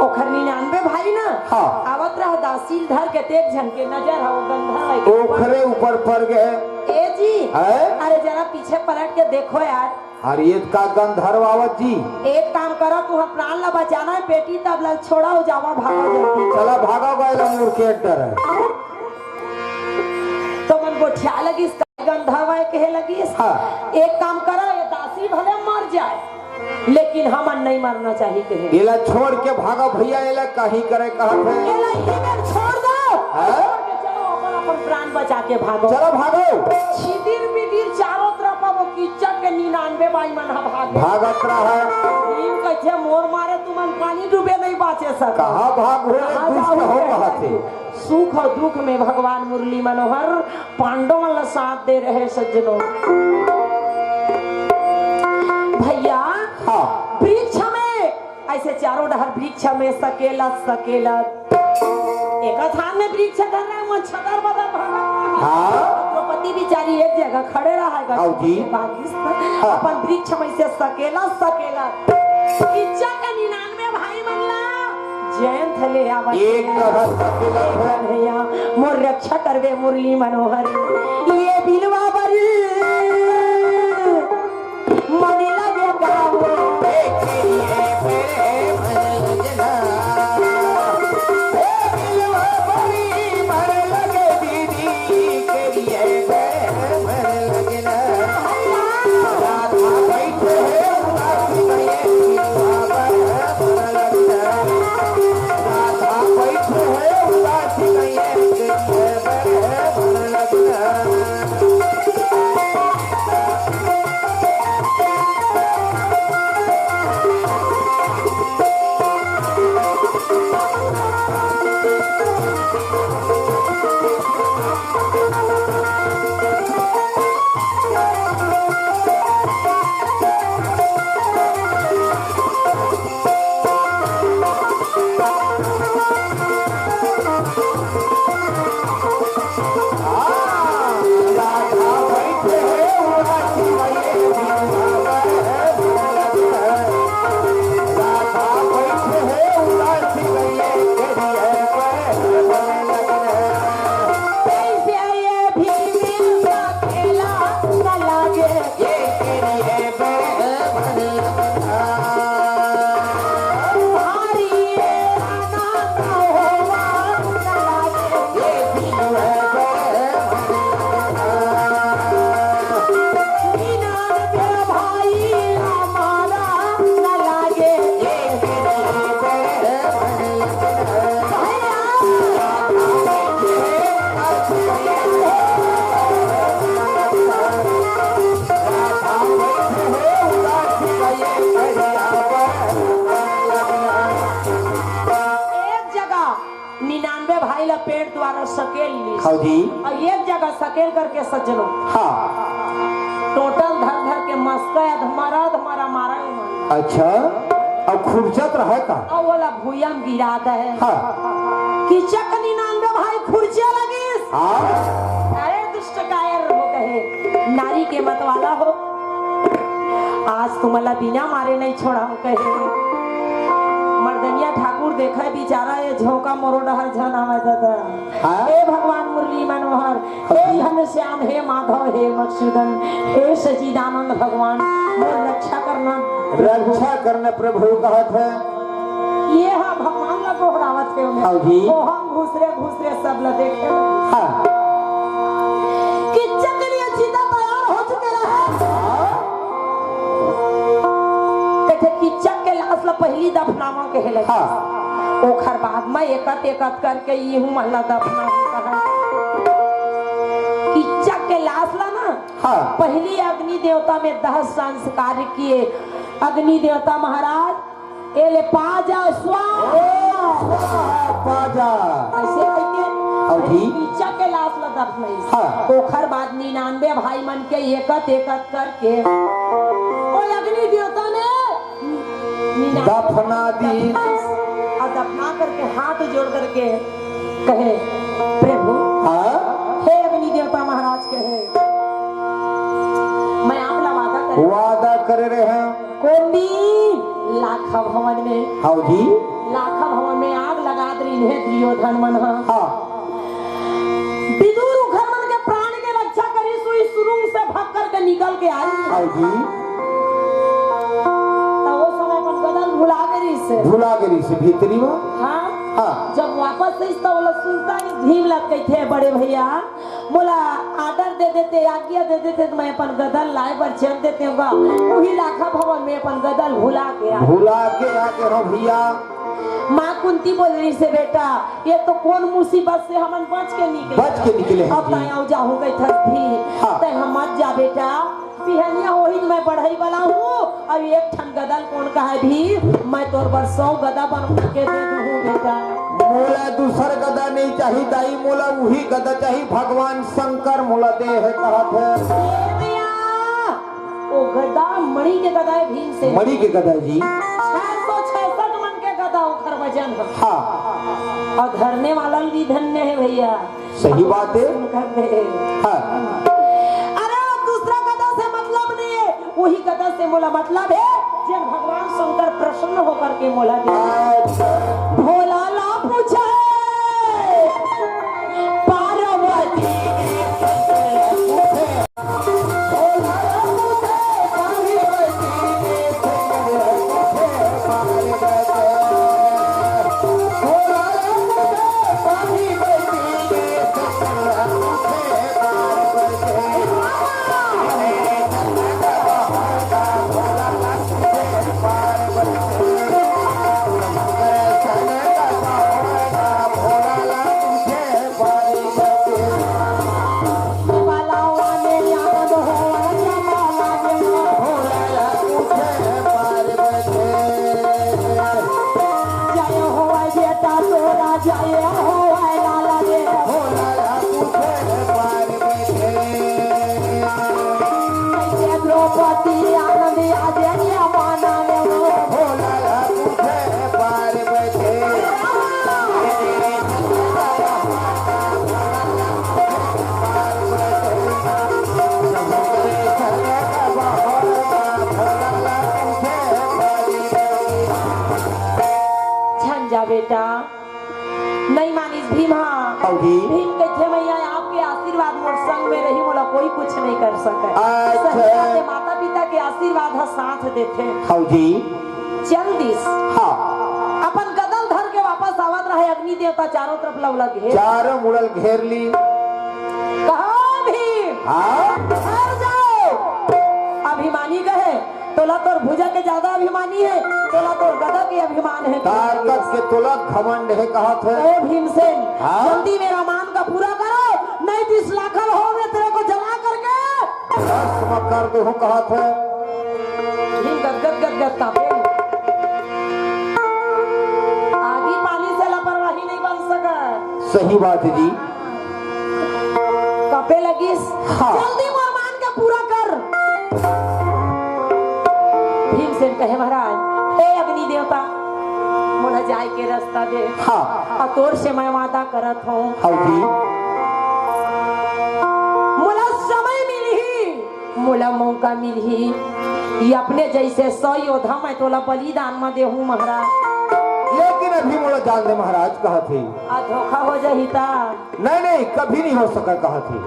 ओखर निन्यानवे भाई ना, हाँ। आवत रहा दासी ल धर के, तेक झन के नजर ह ओ गंधर्व के ऊपर। ओखरे ऊपर पड़ गए। ए जी, हैं? अरे जरा पीछे पलट के देखो यार। अरे ये का गंधर्व आवत जी? एक काम करो, तुहा प्राण ला बचाना हे बेटी, तब ला छोड़ा हो जावा, भागो जल्दी। चला भागा गए ला मूर्ख के डर है। तो मन गोठिया लगिस, गंधर्व ए कहे लगिस। हाँ। एक काम करो, ये दासी भले मर जाए, लेकिन हमन नहीं मरना चाहिए कहे। एला छोड़ के भागो भैया, एला कहीं करे कहत हे। एला इही मेर छोड़ दो। हाँ? छोड़ के चलो, अपन, अपन प्राण बचा के भागो। चलो भागो। छितिर बितिर चारों तरफ अब वो कीचक के निन्यानवे भाई मन ह भागे। भागत रहा। भीम कहिथे, "मोर मारे तुमन पानी डूबे नहीं बाचे सका।" कहाँ भाग हो रे, कहाँ दुष्ट जाओ हो रे? कहत हे। सुख और दुख में भगवान मुरली मनोहर पांडव मन ला साथ दे रहे सज्जनों। भैया, हाँ। वृक्ष में ऐसे चारों डहर वृक्ष में सकेला, सकेला। एक हाथ में वृक्ष धर रहे, वो छतर बदर भागत रहा। हाँ। द्रौपदी बिचारी एक जगह खड़े रहा है, आओ जी। बाकी हाँ। अपन वृक्ष में से सकेला, सकेला। इच्छा के निन्यानवे भाई मन ला जयंत ले आवा। एक हाथ सकेला है। कन्हैया, मोर रक्षा करबे मुरली मनोहर। ये बिलवा बरी मनी लगे गावो। एक जगह निन्यानवे भाई ला पेड़ द्वारा सकेल ली। हाँ जी। और एक जगह सकेल करके सज्जनों। हाँ। टोटल धर धर के मस्का अधमरा अधमरा मारा है मन। अच्छा। अब खुरचत रहे का? और ओला भुइयां गिरा दे। हाँ। कीचक निन्यानवे भाई खुरचे लगिस। हाँ। अरे दुष्ट कायर हो कहे, नारी के मत वाला हो। आज तुमला बिना मारे नहीं छोड़ाऊं कहे। मर्दनिया ठाकुर देखे बिचारा ये झोंका मोरो डहर झन आवे दादा। हाँ? हे भगवान मुरली मनोहर, हे घनश्याम, हे माधव, हे मधुसूदन, हे सच्चिदानंद भगवान, मोर रक्षा करना। रक्षा करना प्रभु कहत हे। ये हा भगवान ला गोहरावत हे ओमे। हाँ जी। ओहम घुसरे घुसरे सब ला देखे। हाँ। कीचक के लिए चिता तैयार हो चुके रहे। हाँ। कथे कीचक के लाश ला पहली दफनावा कहे लगे। हाँ। ओखर बाद में एकत एकत करके इहू मन ला दफनावा कहे। कीचक के लाश ला ना, हाँ। पहली अग्नि देवता में दह संस्कार किए, अग्नि देवता महाराज, ए ले पाजा स्वाहा। ओम स्वाहा पाजा। ऐसे कहिके हाँ जी। कीचक के लाश ला दफनाइस। हाँ। ओखर बाद निन्यानवे भाई मन के एकत एकत करके ओ अग्नि देवता ने निन्यानवे दफना दी। और दफना करके हाथ जोड़ करके कहे, "प्रभु, हाँ? हे अग्नि देवता महाराज," कहे, "मैं आप ला वादा कर वादा करे रहे हैं। कोन दिन लाखा भवन में, हाँ जी। लाखा भवन में आग लगा दे रहिन हे दुर्योधन मन हा।" हाँ। विदुर उखर मन के प्राण के रक्षा करिस, सुई सुरुंग से भग करके निकल के आई। हाँ जी। तो वो समय अपन बदन भुला गे रहिस हे। भुला गे रहिस हे भीतरी में। हाँ। हाँ। जब वापस तो ओला सुनता नहीं, भीम ला कहिथे, "बड़े भैया, मोला आर्डर दे देते, आज्ञा दे देते, तो मैं अपन गदल लाए बर चल देते होगा। वही लाखा भवन में अपन गदल भुला के आ।" भुला के आ गे हो भैया। माँ कुंती बोल रही से, "बेटा, ये तो कोन मुसीबत से हमन बच के निकले।" बच के निकले हैं अब जी। ताया जाहूँ गई थस भी। हाँ। तै हम मत जा बेटा, बिहनिया होही त मैं बढ़ई वाला हूँ। अब एक ठन गदल कोन कहे भी, मैं तोर बर सौ गदा बनवा के दे दूँ बेटा। मोला दूसर गदा नहीं चाही दाई, मोला उही गदा चाही, भगवान शंकर मोला दे हे कहत हे। ए भैया, वो गदा मणि के गदा हे भीम से। मणि के गदा जी। छह सौ छियासठ मन के गदा ओखर वजन हे। हाँ। और धरने वाला भी धन्य हे भैया। सही बात हे। सुन कर दे। हाँ। अरे दूसरा गदा से मतलब नहीं हे, वही गदा से मोला मतलब हे, जेन भगवान शंकर प्रसन्न होकर के मोला दे। अच्छा। भोला ला पूछे पार्वती। झन जा बेटा, नहीं मानिस भीम हा। अउ जी। भीम कहिथे, "मैया, आपके आशीर्वाद मोर संग में रही, मोला कोई कुछ नहीं कर सके।" अच्छा। सही बात हे, माता पिता के आशीर्वाद ह साथ देथे। हौ जी। चल दिस। हाँ। अपन गदल धर के वापस आवत रहे, अग्नि देवता चारों तरफ लवला घेर। चारों मुड़ल घेर ली। कहा भीम? हाँ। घर जाओ। अभिमानी कहे, तोला तोर भुजा के ज्यादा अभिमानी हे, तोला तोर गदा के अभिमान हे। ताकत के तोला घमंड हे कहत हे। ओ भीमसेन, हाँ? जल्दी मेरा मान का पूरा करो, नहीं तो इस लाखल हो में तेरे को जला करके भस्म कर देहूं कहत हे। भीम गदगद गदगद कांपे। आगी पानी से लापरवाही नहीं बन सका। सही बात हे जी। कांपे लगिस। हाँ। जल्दी मोर मान के पूरा कर। भीमसेन कहे, महाराज, हे अग्नि देवता, मोला जाए के रास्ता दे। हाँ। अउ तोर से मैं वादा करत हूँ। हाँ जी। मोला समय मिलही, मोला मौका मिलही, ये अपने जैसे सौ योद्धा मैं तोला बलिदान म देहूँ महाराज। लेकिन अभी मोला जान दे महाराज, कहत हे। आ धोखा हो जाही ता। नहीं, नहीं, कभी नहीं हो सका, कहत हे।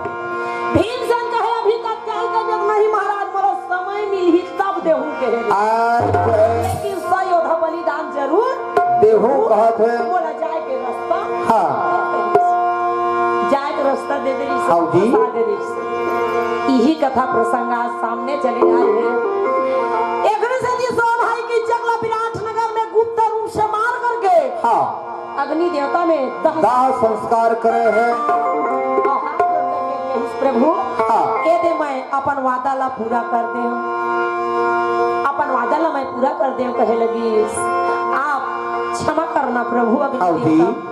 भीमसेन कहे, "अभी तत्काल का जब नहीं महाराज, मोला समय मिलही तब देहूं," कहे। आज लेकिन सौ योद्धा बलिदान जरूर देहूं, कहत हे। मोला जाए के रास्ता। हाँ। जाए के रास्ता दे दे रही, हाँ जी। फंसा दे रही। यही कथा प्रसंग आज सामने चले आए हे। एकरे से जी सौ भाई कीचक ला विराटनगर में गुप्त रूप से मार करके हाँ। अग्नि देवता में दह दाह संस्कार करे हे। अउ हाथ जोड़ करके कहिस, "प्रभु, हाँ। ए दे मैं अपन वादा ला पूरा कर देंव, अपन वादा ला मैं पूरा कर देंव," कहे लगिस। आप क्षमा करना प्रभु, अग्नि हाँ जी। देवता।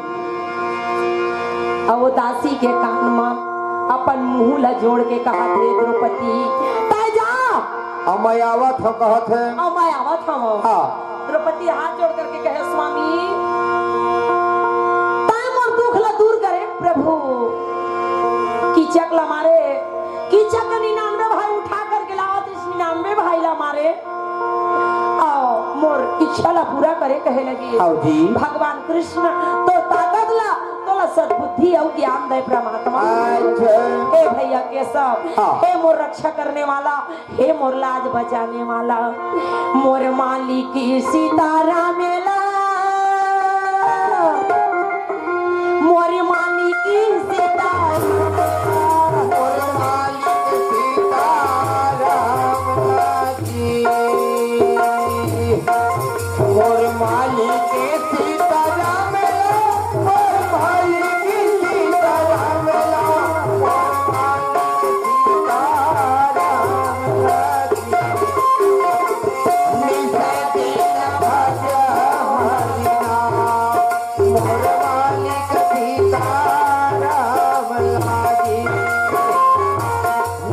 अउ वो दासी के कान म अपन मुंह ला जोड़ के कहत हे, "द्रौपदी, तैं जा।" अउ मैं आवत हंव कहत हे। अउ मैं आवत हंव। हाँ। द्रौपदी हाथ जोड़ करके कहे, "स्वामी, तैं मोर दुख ला दूर करे प्रभु।" कीचक ला मारे, कीचक के निन्यानवे भाई उठा करके लावत हे, निन्यानवे भाई ला मारे। अउ मोर इच्छा ला पूरा करे कहे लगिस। हाँ जी। भगवान कृष्ण तोर ताकत ला, तोला सद्बुद्धि अउ ज्ञान दे परमात्मा। अच्छा। हे भैया केशव, हाँ। हे मोर रक्षा करने वाला, हे मोर लाज बचाने वाला, मोर मालिक सीताराम ला, सीताराम, मोर मालिक सीताराम लागी। मोर मालिक सीताराम ला, मोर मालिक सीताराम ला, मोर मालिक सीताराम लागी। निस दिन भज हरि नाम। मोर मालिक सीताराम लागी,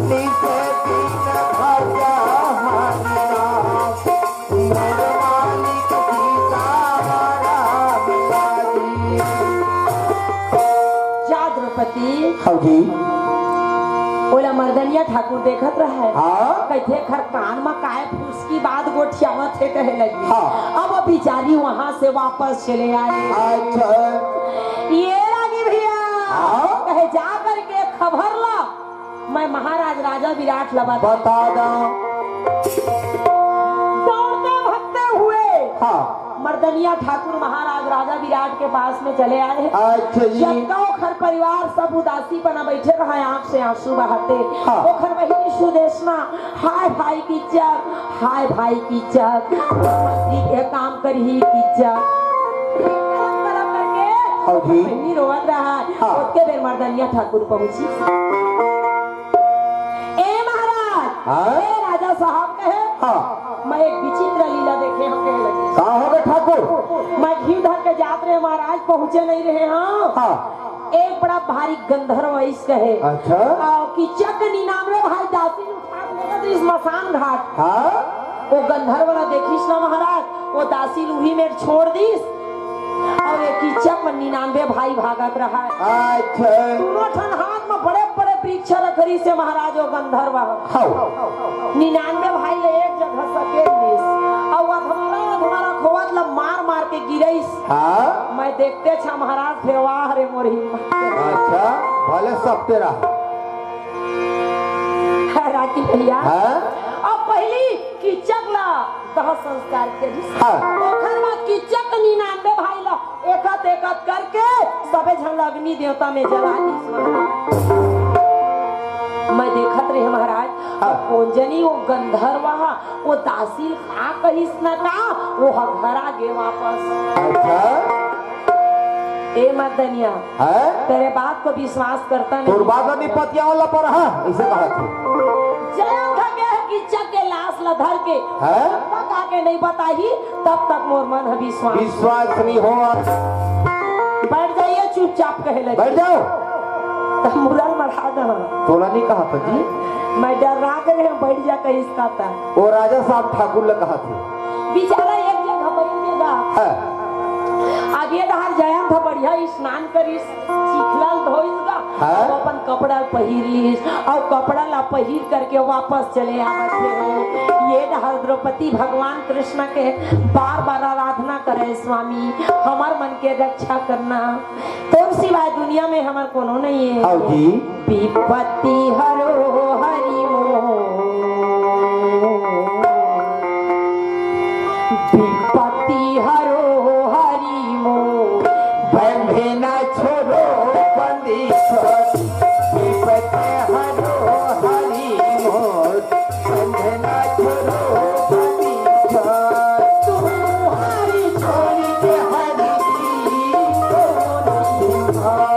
निस दिन भज हरि नाम। मोर मालिक सीताराम लागी। जा द्रौपदी। हाँ जी। ओला मर्दनिया ठाकुर देखत रहय। हाँ। कहिथे, "एखर कान म काय फुसकी बात गोठियावत हे?" कहे लगी। हाँ। अब वो बिचारी वहां से वापस चले आए। अच्छा। ये रागी भैया, हाँ। कहे, "जा करके खबर ला, मैं महाराज राजा विराट ला बता।" बता दो। दौड़ते भगते हुए हाँ। मर्दनिया ठाकुर महाराज राजा विराट के पास में चले आए। अच्छा जी। जतका ओखर परिवार सब उदासी पना बैठे रहा, आंख से आंसू बहाते। हाँ। ओखर बहिनी सुदेशना, "हाय भाई किच्चक, हाय भाई किच्चक, मंत्री के काम करही किच्चक।" करत करत करके हाँ जी। बहिनी रोवत रहा। हाँ। ओतके बेर मर्दनिया ठाकुर पहुंची। ए महाराज, हाँ? ए राजा साहब कहे, हाँ। मैं एक विचित्र लीला देखे हंव, कहे लगे। का होगे ठाकुर? मैं घीव धर के जात रहेंव महाराज, पहुंचे नइ रहेंव। हाँ। एक बड़ा भारी गंधर्व अइस कहे। अच्छा। अउ किच्चक निन्यानवे भाई दासी उठा के लेगत रहिस मसान घाट। हाँ। वो गंधर्व ला देखिस ना महाराज, वो दासी ल उही मेर छोड़ दिस। अउ ये किच्चक म निन्यानवे भाई भागत रहय। अच्छा। दूनों ठन हाथ म बड़े-बड़े वृक्ष रख रिहिसे महाराज, वो गंधर्व ह। हव। निन्यानवे भाई ल एक जगह सकेल दिस। अउ अधमरा, अधमरा खोवत ल मार-मार के गिरइस। हाँ। मैं देखतेच हंव महाराज, फेर वाह रे मोर हिम्मत। अच्छा, भले सपटे रहा। रागी भैया, हाँ? अब पहिली किच्चक ला दाह संस्कार करिस। हाँ। ओखर बाद किच्चक निन्यानवे भाई ला एकत एकत करके सबे झन ला अग्नि देवता में जला दिस महाराज। मैं देखत रहेंव महाराज, हाँ। कोन जनी वो गंधर्व हा, वो दासी ल का कहिस न का, वो ह घर आ गे वापस। अच्छा। ए मर्दनिया, हैं? तेरे बात को विश्वास करता नहीं। तोर बात नहीं पतिया वाला पर, हाँ, इसे कहा थे। जय खगे किच्चक के लाश ला धर के, हैं? पका के नहीं बताही, तब तक मोर मन ह विश्वास। विश्वास नहीं हो। बैठ जाइए चुपचाप, कहे लगे। बैठ जाओ। तब मुरल मढ़ा दे। तोला नहीं कहा था जी। मैं डर्रा गे रहेंव, बैठ जा कहिस का ता। वो राजा साहब ठाकुर ल कहा थे। बिचारा एक जगह बैठ गे गा। हाँ। अब ये डहर जयंत ह बढ़िया स्नान करिस, चिखला ल धोइस गा, हाँ। अब अपन कपड़ा ल पहिर लिस, अउ कपड़ा ला पहिर करके वापस चले आवत हे। ये डहर द्रौपदी भगवान कृष्ण के बार बार आराधना करे, स्वामी, हमर मन के रक्षा करना, तोर सिवाय दुनिया में हमर कोनो नहीं है। हव जी। विपत्ति हरो हरि मोर, विपत्ति हरो हरि मोर, बंधे ना छोड़ो बंदी छोड़, विपत्ति हरो हरि मोर, बंधे ना छोड़ो बंदी छोड़, तू हरि छोड़ के हरि की कौन सिंगार।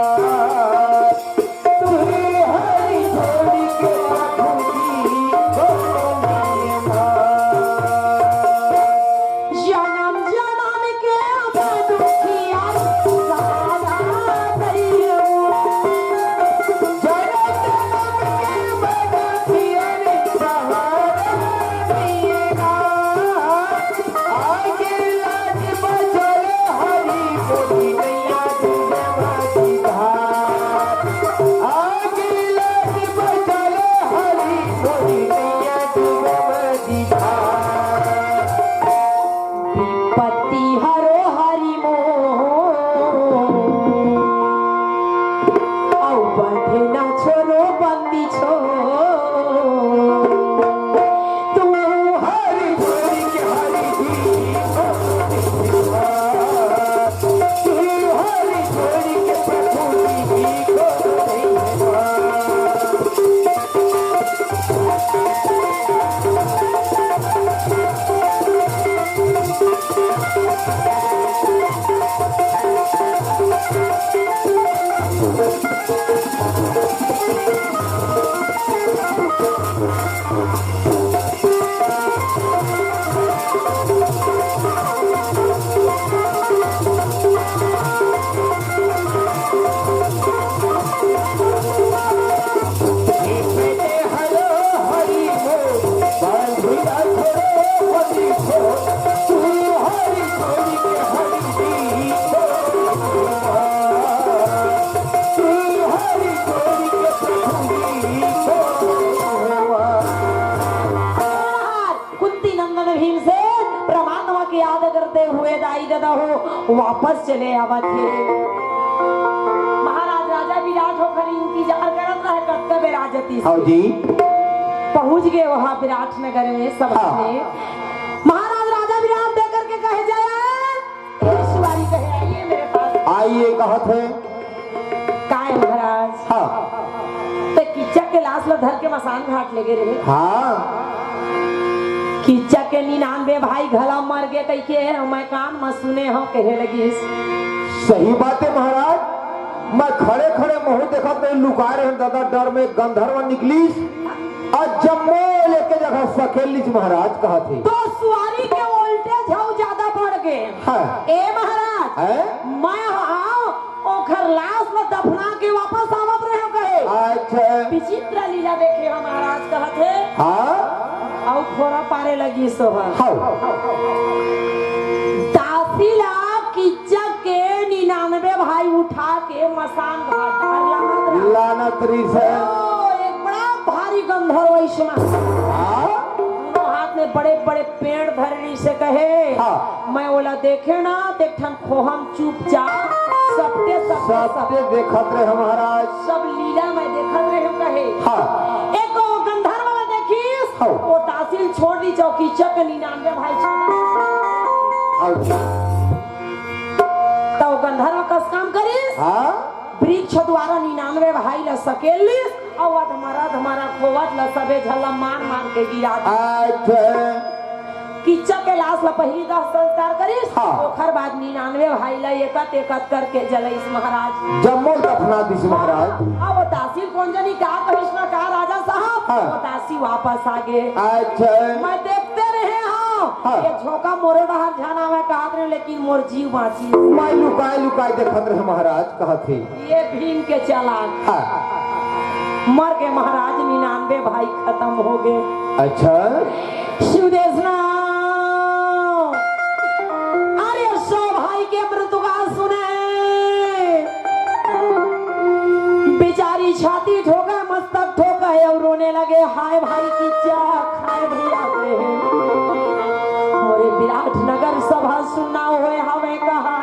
कुंती नंदन भीमसेन परमात्मा के याद करते हुए दाई ददा हो वापस चले आवत हे। महाराज राजा विराट होकर इंतजार करत रहे, कब तक राजती हाँ जी। पहुंच गए वहां विराट नगर में सब हाँ। अपने। महाराज राजा विराट देकर के कहे, जय हे सुवारी, कहे, आइए मेरे पास। आइए कहत हे। काय महाराज? हाँ। ते किच्चक के लाश ल धर के मसान घाट ले गे रहे। हाँ। किच्चक के निन्यानवे भाई घला मर गे कहिके मैं कान म सुने हंव, कहे लगिस। सही बात हे महाराज, मैं खड़े खड़े महूं देखत रहेंव, लुकाय रहेंव दादा, डर में गंधर्व निकलिस अउ जम्मो ल एके जगह सकेल लिस महाराज, कहत हे। तो सुवारी के voltage हव ज्यादा बढ़ गे। हाँ। ए महाराज, हैं? मैं हंव ओखर लाश ल दफना के वापस आवत रहेंव कहे। अच्छा। विचित्र लीला देखे हंव महाराज, कहत हे। हाँ। अउ फोरा पारे लगिस ओहा। हाँ। दासी ला किच्चक के निन्यानवे भाई उठा के मसान घाट डार लानत रहे। लानत रहिस हे। ओ, एक बड़ा भारी गंधर्व अइसना। हाँ। दोनों हाथ में बड़े बड़े पेड़ धरे रहिस हे, कहे, हाँ। मैं ओला देखेंव ना, त एक ठन खोहंव चुपचाप, सपटे, सपटे, सपटे देखत रहेंव महाराज। सब लीला मैं देखत रहेंव कहे। हाँ। एक गंधर्व ला देखिस, हाँ। ओ दासी ल छोड़ दिस, अउ किच्चक के निन्यानवे भाई छोड़ दिस। हाँ। त ओ गंधर्व कस काम करिस, हाँ। वृक्ष द्वारा निन्यानवे भाई ला सकेल लिस, अउ अधमरा अधमरा खोवत ल सबे झन ल मार मार के गिरा दिस। अच्छा। किच्चक के लाश ल पहिली दाह संस्कार करिस, हाँ। ओखर बाद निन्यानवे भाई ल एकत एकत करके जलइस महाराज। जम्मो ल दफना दिस महाराज। अब दासी ल कोन जनी का कहिस ना का राजा साहब, हाँ। ओ दासी वापस आ गे। अच्छा। मैं देखते रहेंव, हाँ। ये झोंका मोरो डहर झन आवय कहत रहेंव, लेकिन मोर जीव बाँचिस। मैं लुकाय लुकाय देखत रहेंव महाराज, कहत हे। ये भीम के चालाक। हाँ। मर गे महाराज, निन्यानवे भाई खतम हो गे। अच्छा। शिव देसना। अरे सौ भाई के मृत्यु का सुने। बेचारी छाती ठोके, मस्तक ठोके अउ रोने लगे, हाय भाई किच्चक, हाय भैया रे। मोरे विराट नगर सभा सुनना होय हवे कहा।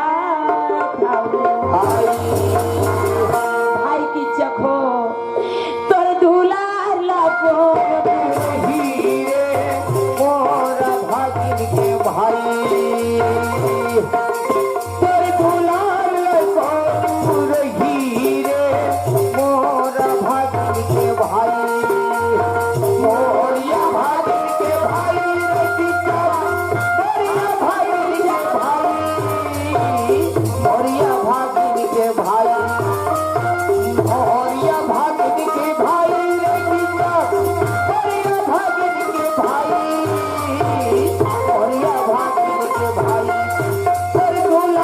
भाई किच्चक हो, तोर दुलार ला कोन भूलही रे, मोर भागिन के भाई। तोर दुलार ला कोन भूलही रे, मोर भागिन के भाई। मोरिया भागिन के भाई रे सीता, मोरिया भागिन के भाई, मोरिया भागिन के भाई, मोरिया भागिन के भाई रे सीता, मोरिया भागिन के भाई, मोरिया भागिन के भाई। तोर दुलार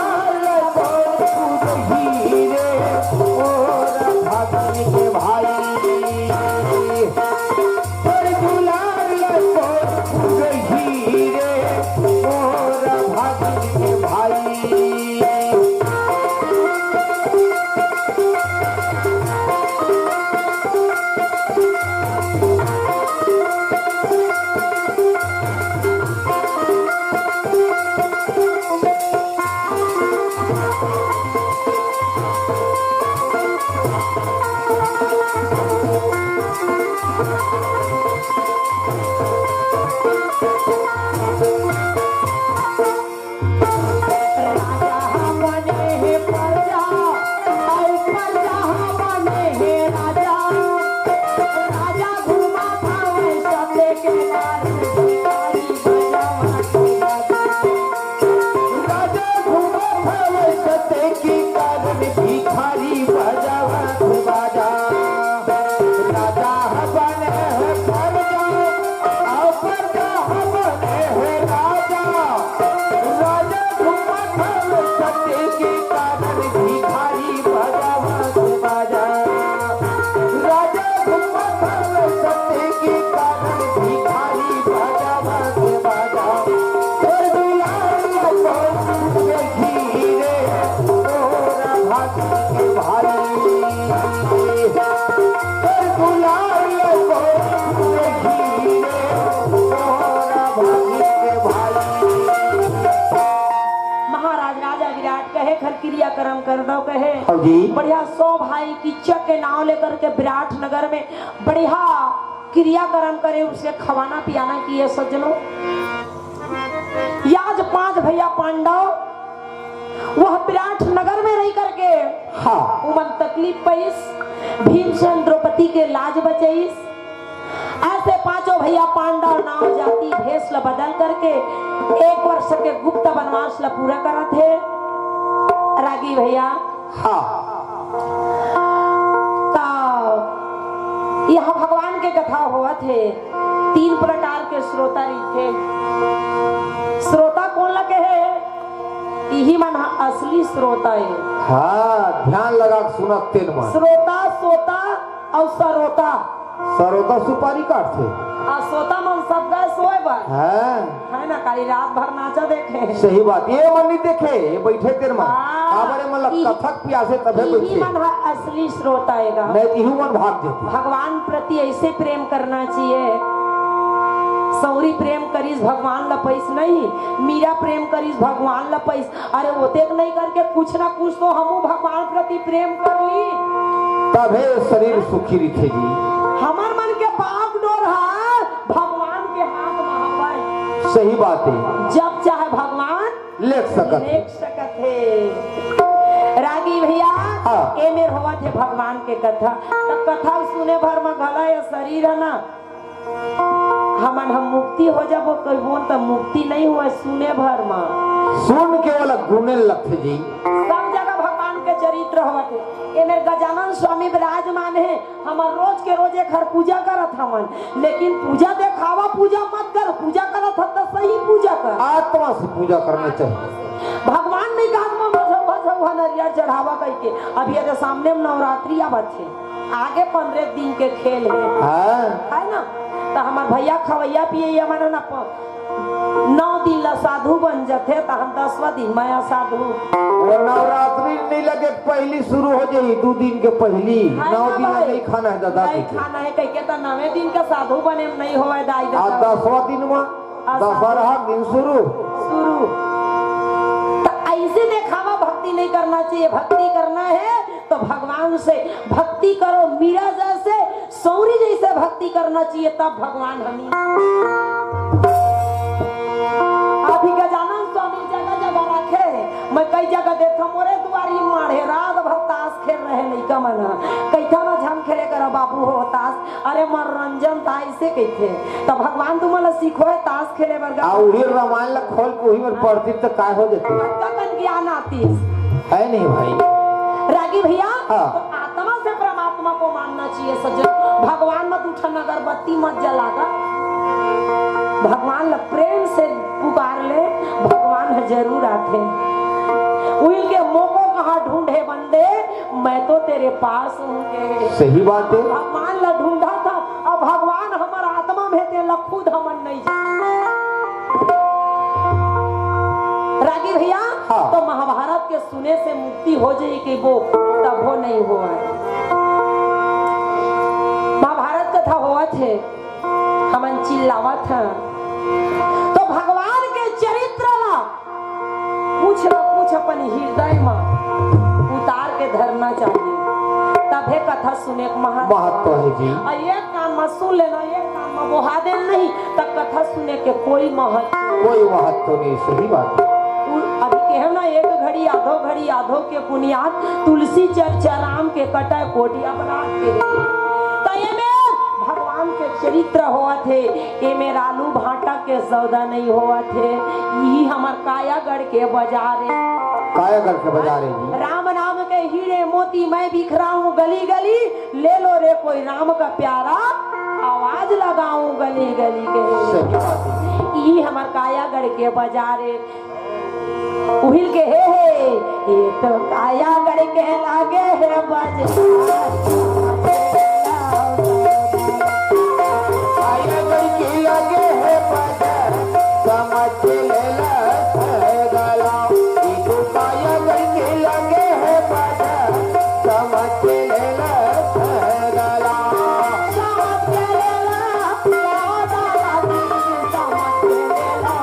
महाराज राजा विराट कहे, "घर क्रियाकर्म कर दो," कहे। हाँ जी। बढ़िया सौ भाई किच्चक के नाव लेकर के विराट नगर में बढ़िया क्रियाकर्म करे, उसे खवाना पियाना किए सज्जनों। या आज पांच भैया पांडव वह विराट नगर में रही करके, हाँ। उमन तकलीफ पइस, भीमसेन द्रौपदी के लाज बचइस। ऐसे पांचों भैया पांडव नाव जाति भेष ल बदल करके एक वर्ष के गुप्त वनवास ल पूरा करत हे। रागी भैया, हाँ। त यहाँ भगवान के कथा होवत हे, तीन प्रकार के श्रोता रहिथे। श्रोता कोन ल कहे? इही मन ह असली श्रोता ए। हाँ, ध्यान लगा के सुनत तेन मन। श्रोता, सोता अउ सरोता। सरोता सुपारी काटथे। आ सोता मन सब गए सोए बर। हाँ। है ना, काली रात भर नाचा देखे। सही बात, ये मन नहीं देखे, ये बैठे तेन मन। हाँ। काबर ये मन ला इही, कथक पियासे तभे इही बैठे। मन ह असली श्रोता ए गा। नहीं, इहू मन भाग जेती। भगवान प्रति ऐसे प्रेम करना चाहिए। सौरी प्रेम करिस, भगवान ल पइस नहीं, मीरा प्रेम करिस, भगवान ल पइस। अरे, ओतेक नहीं करके कुछ ना कुछ तो हमू भगवान प्रति प्रेम कर ली। तभे शरीर सुखी रहिथे जी। हमर मन के बागडोर ह भगवान के हाथ म हवय। सही बात हे। जब चाहे भगवान लेख सकत हे। लेख सकत हे। रागी भैया, हाँ। ए मेर होवत हे भगवान के कथा। त कथा सुने भर म घला ये शरीर ह ना, हमन हम मुक्ति हो जाबो कहिबोन त मुक्ति नहीं होवय सुने भर म। सुन के वाला गुने लगथे जी। सब जगह भगवान के चरित्र होवत हे। ए मेर गजानन स्वामी विराजमान हे, हमर रोज के रोज एखर पूजा करत हवन, लेकिन पूजा देखावा पूजा मत कर, पूजा करत हव त सही पूजा कर। आत्मा से पूजा करना चाहिए। भगवान नहीं कहत म भजौहा भजौहा नरियर चढ़ावा कहिके। अभी एदे सामने म नवरात्रि आवत हे, आगे पंद्रह दिन के खेल हे। हाँ। है ना? त हमर भैया खवैया पियैया मन ह ना प-, नौ दिन ला साधु बन जथे, त हम दसवां दिन म असाधु। वो नवरात्रि नहीं लगे, पहली शुरू हो जाई, दू दिन के पहली। है नौ ना दिन भाई? नहीं खाना है दादा नहीं जी के। खाना है कहिके त नवे दिन के साधु बने म नहीं होवय दाई आ ददा। दसवां दिन म, असाधु। दशहरा दिन शुरू। शुरू। त ऐसे देखावा भक्ति नहीं करना चाहिए, भक्ति करना है तो भगवान से भक्ति करो, मीरा जैसे, सौरी जैसे भक्ति करना चाहिए, तब भगवान हमी। अभी गजानन स्वामी जगह जगह रखे हे, मैं कई जगह देखा मोरे दुआरी माढ़े रात भर ताश खेल रहे लइका मन, कहिथा ना झन खेले करा बाबू हो ताश, अरे मनोरंजन ताश से कहिथे, त भगवान तुमन ल सिखोय ताश खेले बर गा। आ उही रामायण ल खोल के उही में पढ़ती त काय हो जथे? कतकन ज्ञान आतीस। है नहीं भाई? रागी भैया, हाँ। तो आत्मा से परमात्मा को मानना चाहिए सज्जन। भगवान म दू ठन अगरबत्ती मत जला गा। भगवान ल प्रेम से पुकार ले, भगवान ह जरूर आथे। उहिल के मोको कहाँ ढूंढे बंदे, मैं तो तेरे पास हूँ गे। सही बात है। भगवान ला ढूंढा था, अब भगवान हमर आत्मा में हे, तेला खुद हमन नहीं जान। रागी भैया, हाँ। तो महाभारत के सुने से मुक्ति हो जाई कि वो तभो नहीं होवय। महाभारत कथा होवत हे, हमन चिल्लावत हन, तो भगवान के चरित्र ला कुछ न कुछ अपन हृदय म उतार के धरना चाहिए, तभे कथा सुने के महत्व। महत्व है जी। अउ एक कान म सुन लेना, एक कान म बोहा देन नहीं, त कथा सुने के कोई महत्व। कोई महत्व नहीं, सही बात है। उ-, अभी कहे ना, एक घड़ी आधो घड़ी आधो के पुनियात, तुलसी चर्चा राम के कटय कोटि अपराध के। त एमे भगवान के चरित्र होवत हे, एमे आलू भांटा के सौदा नहीं होवत हे, इही हमर कायागढ़ के बाजार हे। कायागढ़ के बाजार हे जी। राम नाम के हीरे मोती मैं बिखराऊं गली गली, ले लो रे कोई राम का प्यारा, आवाज लगाऊं गली गली के। सही बात है। इही हमर कायागढ़ के बाजार हे। उहिल के हे हे, ये तो कायागढ़ के लागे हे बाजार। कायागढ़ के लागे हे बाजार, समझ लेला सगला। ये तो कायागढ़ के लागे हे बाजार, समझ लेला सगला। समझ लेला, समझ लेला।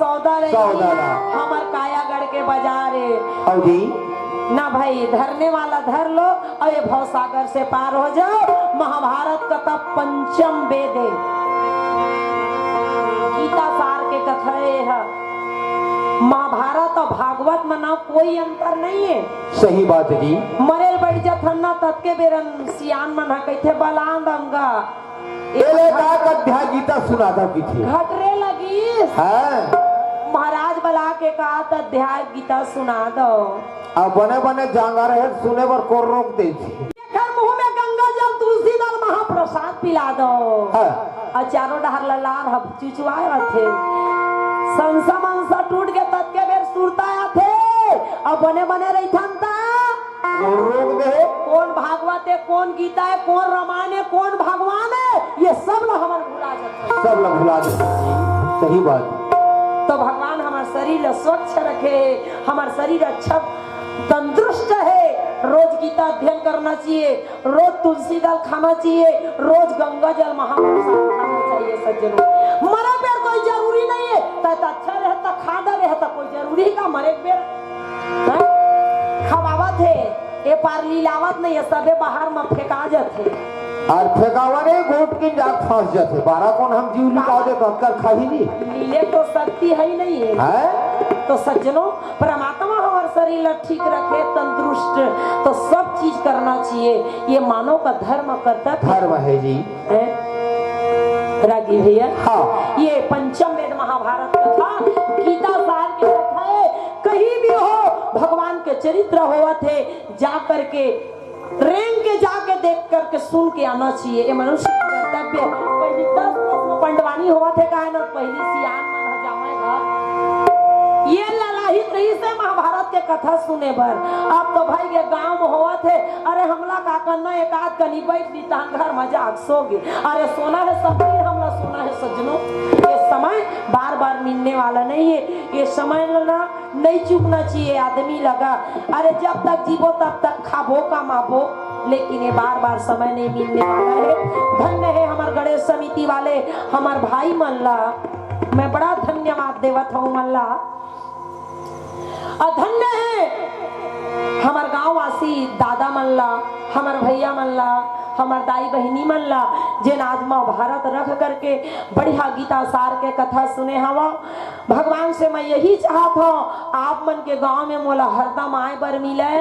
सौदा ले सौदा ला। हमर कायागढ़ के बाजार हे। अउ जी? ना भाई, धरने वाला धर लो अउ ये भवसागर से पार हो जाओ। महाभारत कथा पंचम वेद हे, गीता सार के कथा हे। महाभारत अउ भागवत म ना कोई अंतर नहीं हे। सही बात जी। मरे ल बैठ जथन ना, ततके बेरन सियान मन ह कहिथे, "बलान दंगा।" एले का अध्याय गीता सुना दव किथे। घटरे लगिस। हाँ। महाराज बला के का अध्याय गीता सुना दव। अब बने बने जांगर हे सुने बर कोन रोक देथे। एकर मुंह में गंगा जल तुलसी दल महाप्रसाद पिला दव। हाँ। अउ चारों डहर ल लार ह चुचुआए रथे। संसा मनसा टूट के ततके बेर सुरता आथे। अब बने बने रहिथन ता रोक दे। कोन भागवत हे, कोन गीता हे, कोन रामायण हे, कोन भगवान हे, ये सब ला हमन भुला जाथे। सब ला भुला जाथे। सही बात। तो भगवान हमर शरीर ला स्वच्छ रखे, हमर शरीर अच्छा तंदुरुस्त हे। रोज गीता अध्ययन करना चाहिए, रोज तुलसी दल खाना चाहिए, रोज गंगा जल महाप्रसाद खाना चाहिए सज्जनों। मरे बेर कोई जरूरी नहीं हे, त अच्छा रहे त खा डरे हे, त कोई जरूरी का मरे बेर? हैं? खवावत हे, ए पार लीलावत नहीं हे, सबे बाहर म फेंका जाथे। अउ फेंकावा नहीं, घोट के जाके फंस जाथे। बारा कोन हम जीव निकाल दे, कतका खाही नहीं। लीले तो शक्ति हे ही नहीं हे। हैं? तो सज्जनों, परमात्मा हमर शरीर ला ठीक रखे, तंदुरुस्त, तो सब चीज करना चाहिए। ये मानव का धर्म कर्तव्य धर्म हे जी। हैं? रागी भैया। हाँ। ये पंचम वेद महाभारत कथा, गीता सार के कथा हे। कहीं भी हो, भगवान के चरित्र होवत हे, जा करके रेंग के जाके देख करके सुन के आना चाहिए। ये मनुष्य का कर्तव्य हे। पहली दस वर्ष में पंडवानी होवत हे, काहे ना पहली सियान मन ह जावय घर। ये ललाहित रहिस हे महाभारत के कथा सुने बर। अब तो भाई ये गांव में होवत हे, अरे हमला का करना, एक आध कनी बैठ ली, तहन घर में जाके सो गे। अरे सोना हे सब दिन, हमला सोना हे सज्जनों। ये समय बार बार मिलने वाला नहीं हे। ये समय ल ना नहीं चूकना चाहिए आदमी लगा। अरे जब तक जीबो तब तक खाबो कमाबो, लेकिन ये बार बार समय नहीं मिलने वाला हे। धन्य हे हमर गणेश समिति वाले, हमर भाई मन ला मैं बड़ा धन्यवाद देवत हूँ मन ला। अउ धन्य हे हमर गांववासी दादा मन ला, हमर भैया मन ला, हमर दाई बहिनी मन ला, जेन आज महाभारत रख करके बढ़िया गीता सार के कथा सुने हवा। भगवान से मैं यही चाहत हूँ, आप मन के गांव में मोला हरदम आए बर मिले,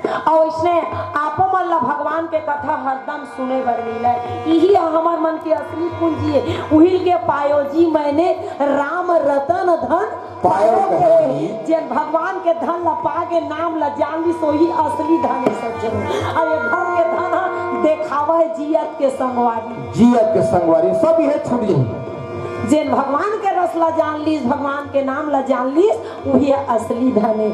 अउ इसने आपो मन ला भगवान के कथा हरदम सुने बर मिले। यही हमर मन के असली पूंजी हे। उहिल के पायो जी मैंने राम रतन धन पायो कहे। जेन भगवान के धन ला पाके नाम ला जान लिस, वही असली धन हे सज्जन। अउ ये धन के धन ह देखावा हे जियत के संगवारी। जियत के संगवारी, सब ये छूट जाही। जेन भगवान के रस ला जान लिस, भगवान के नाम ला जान लिस, वही असली धन हे।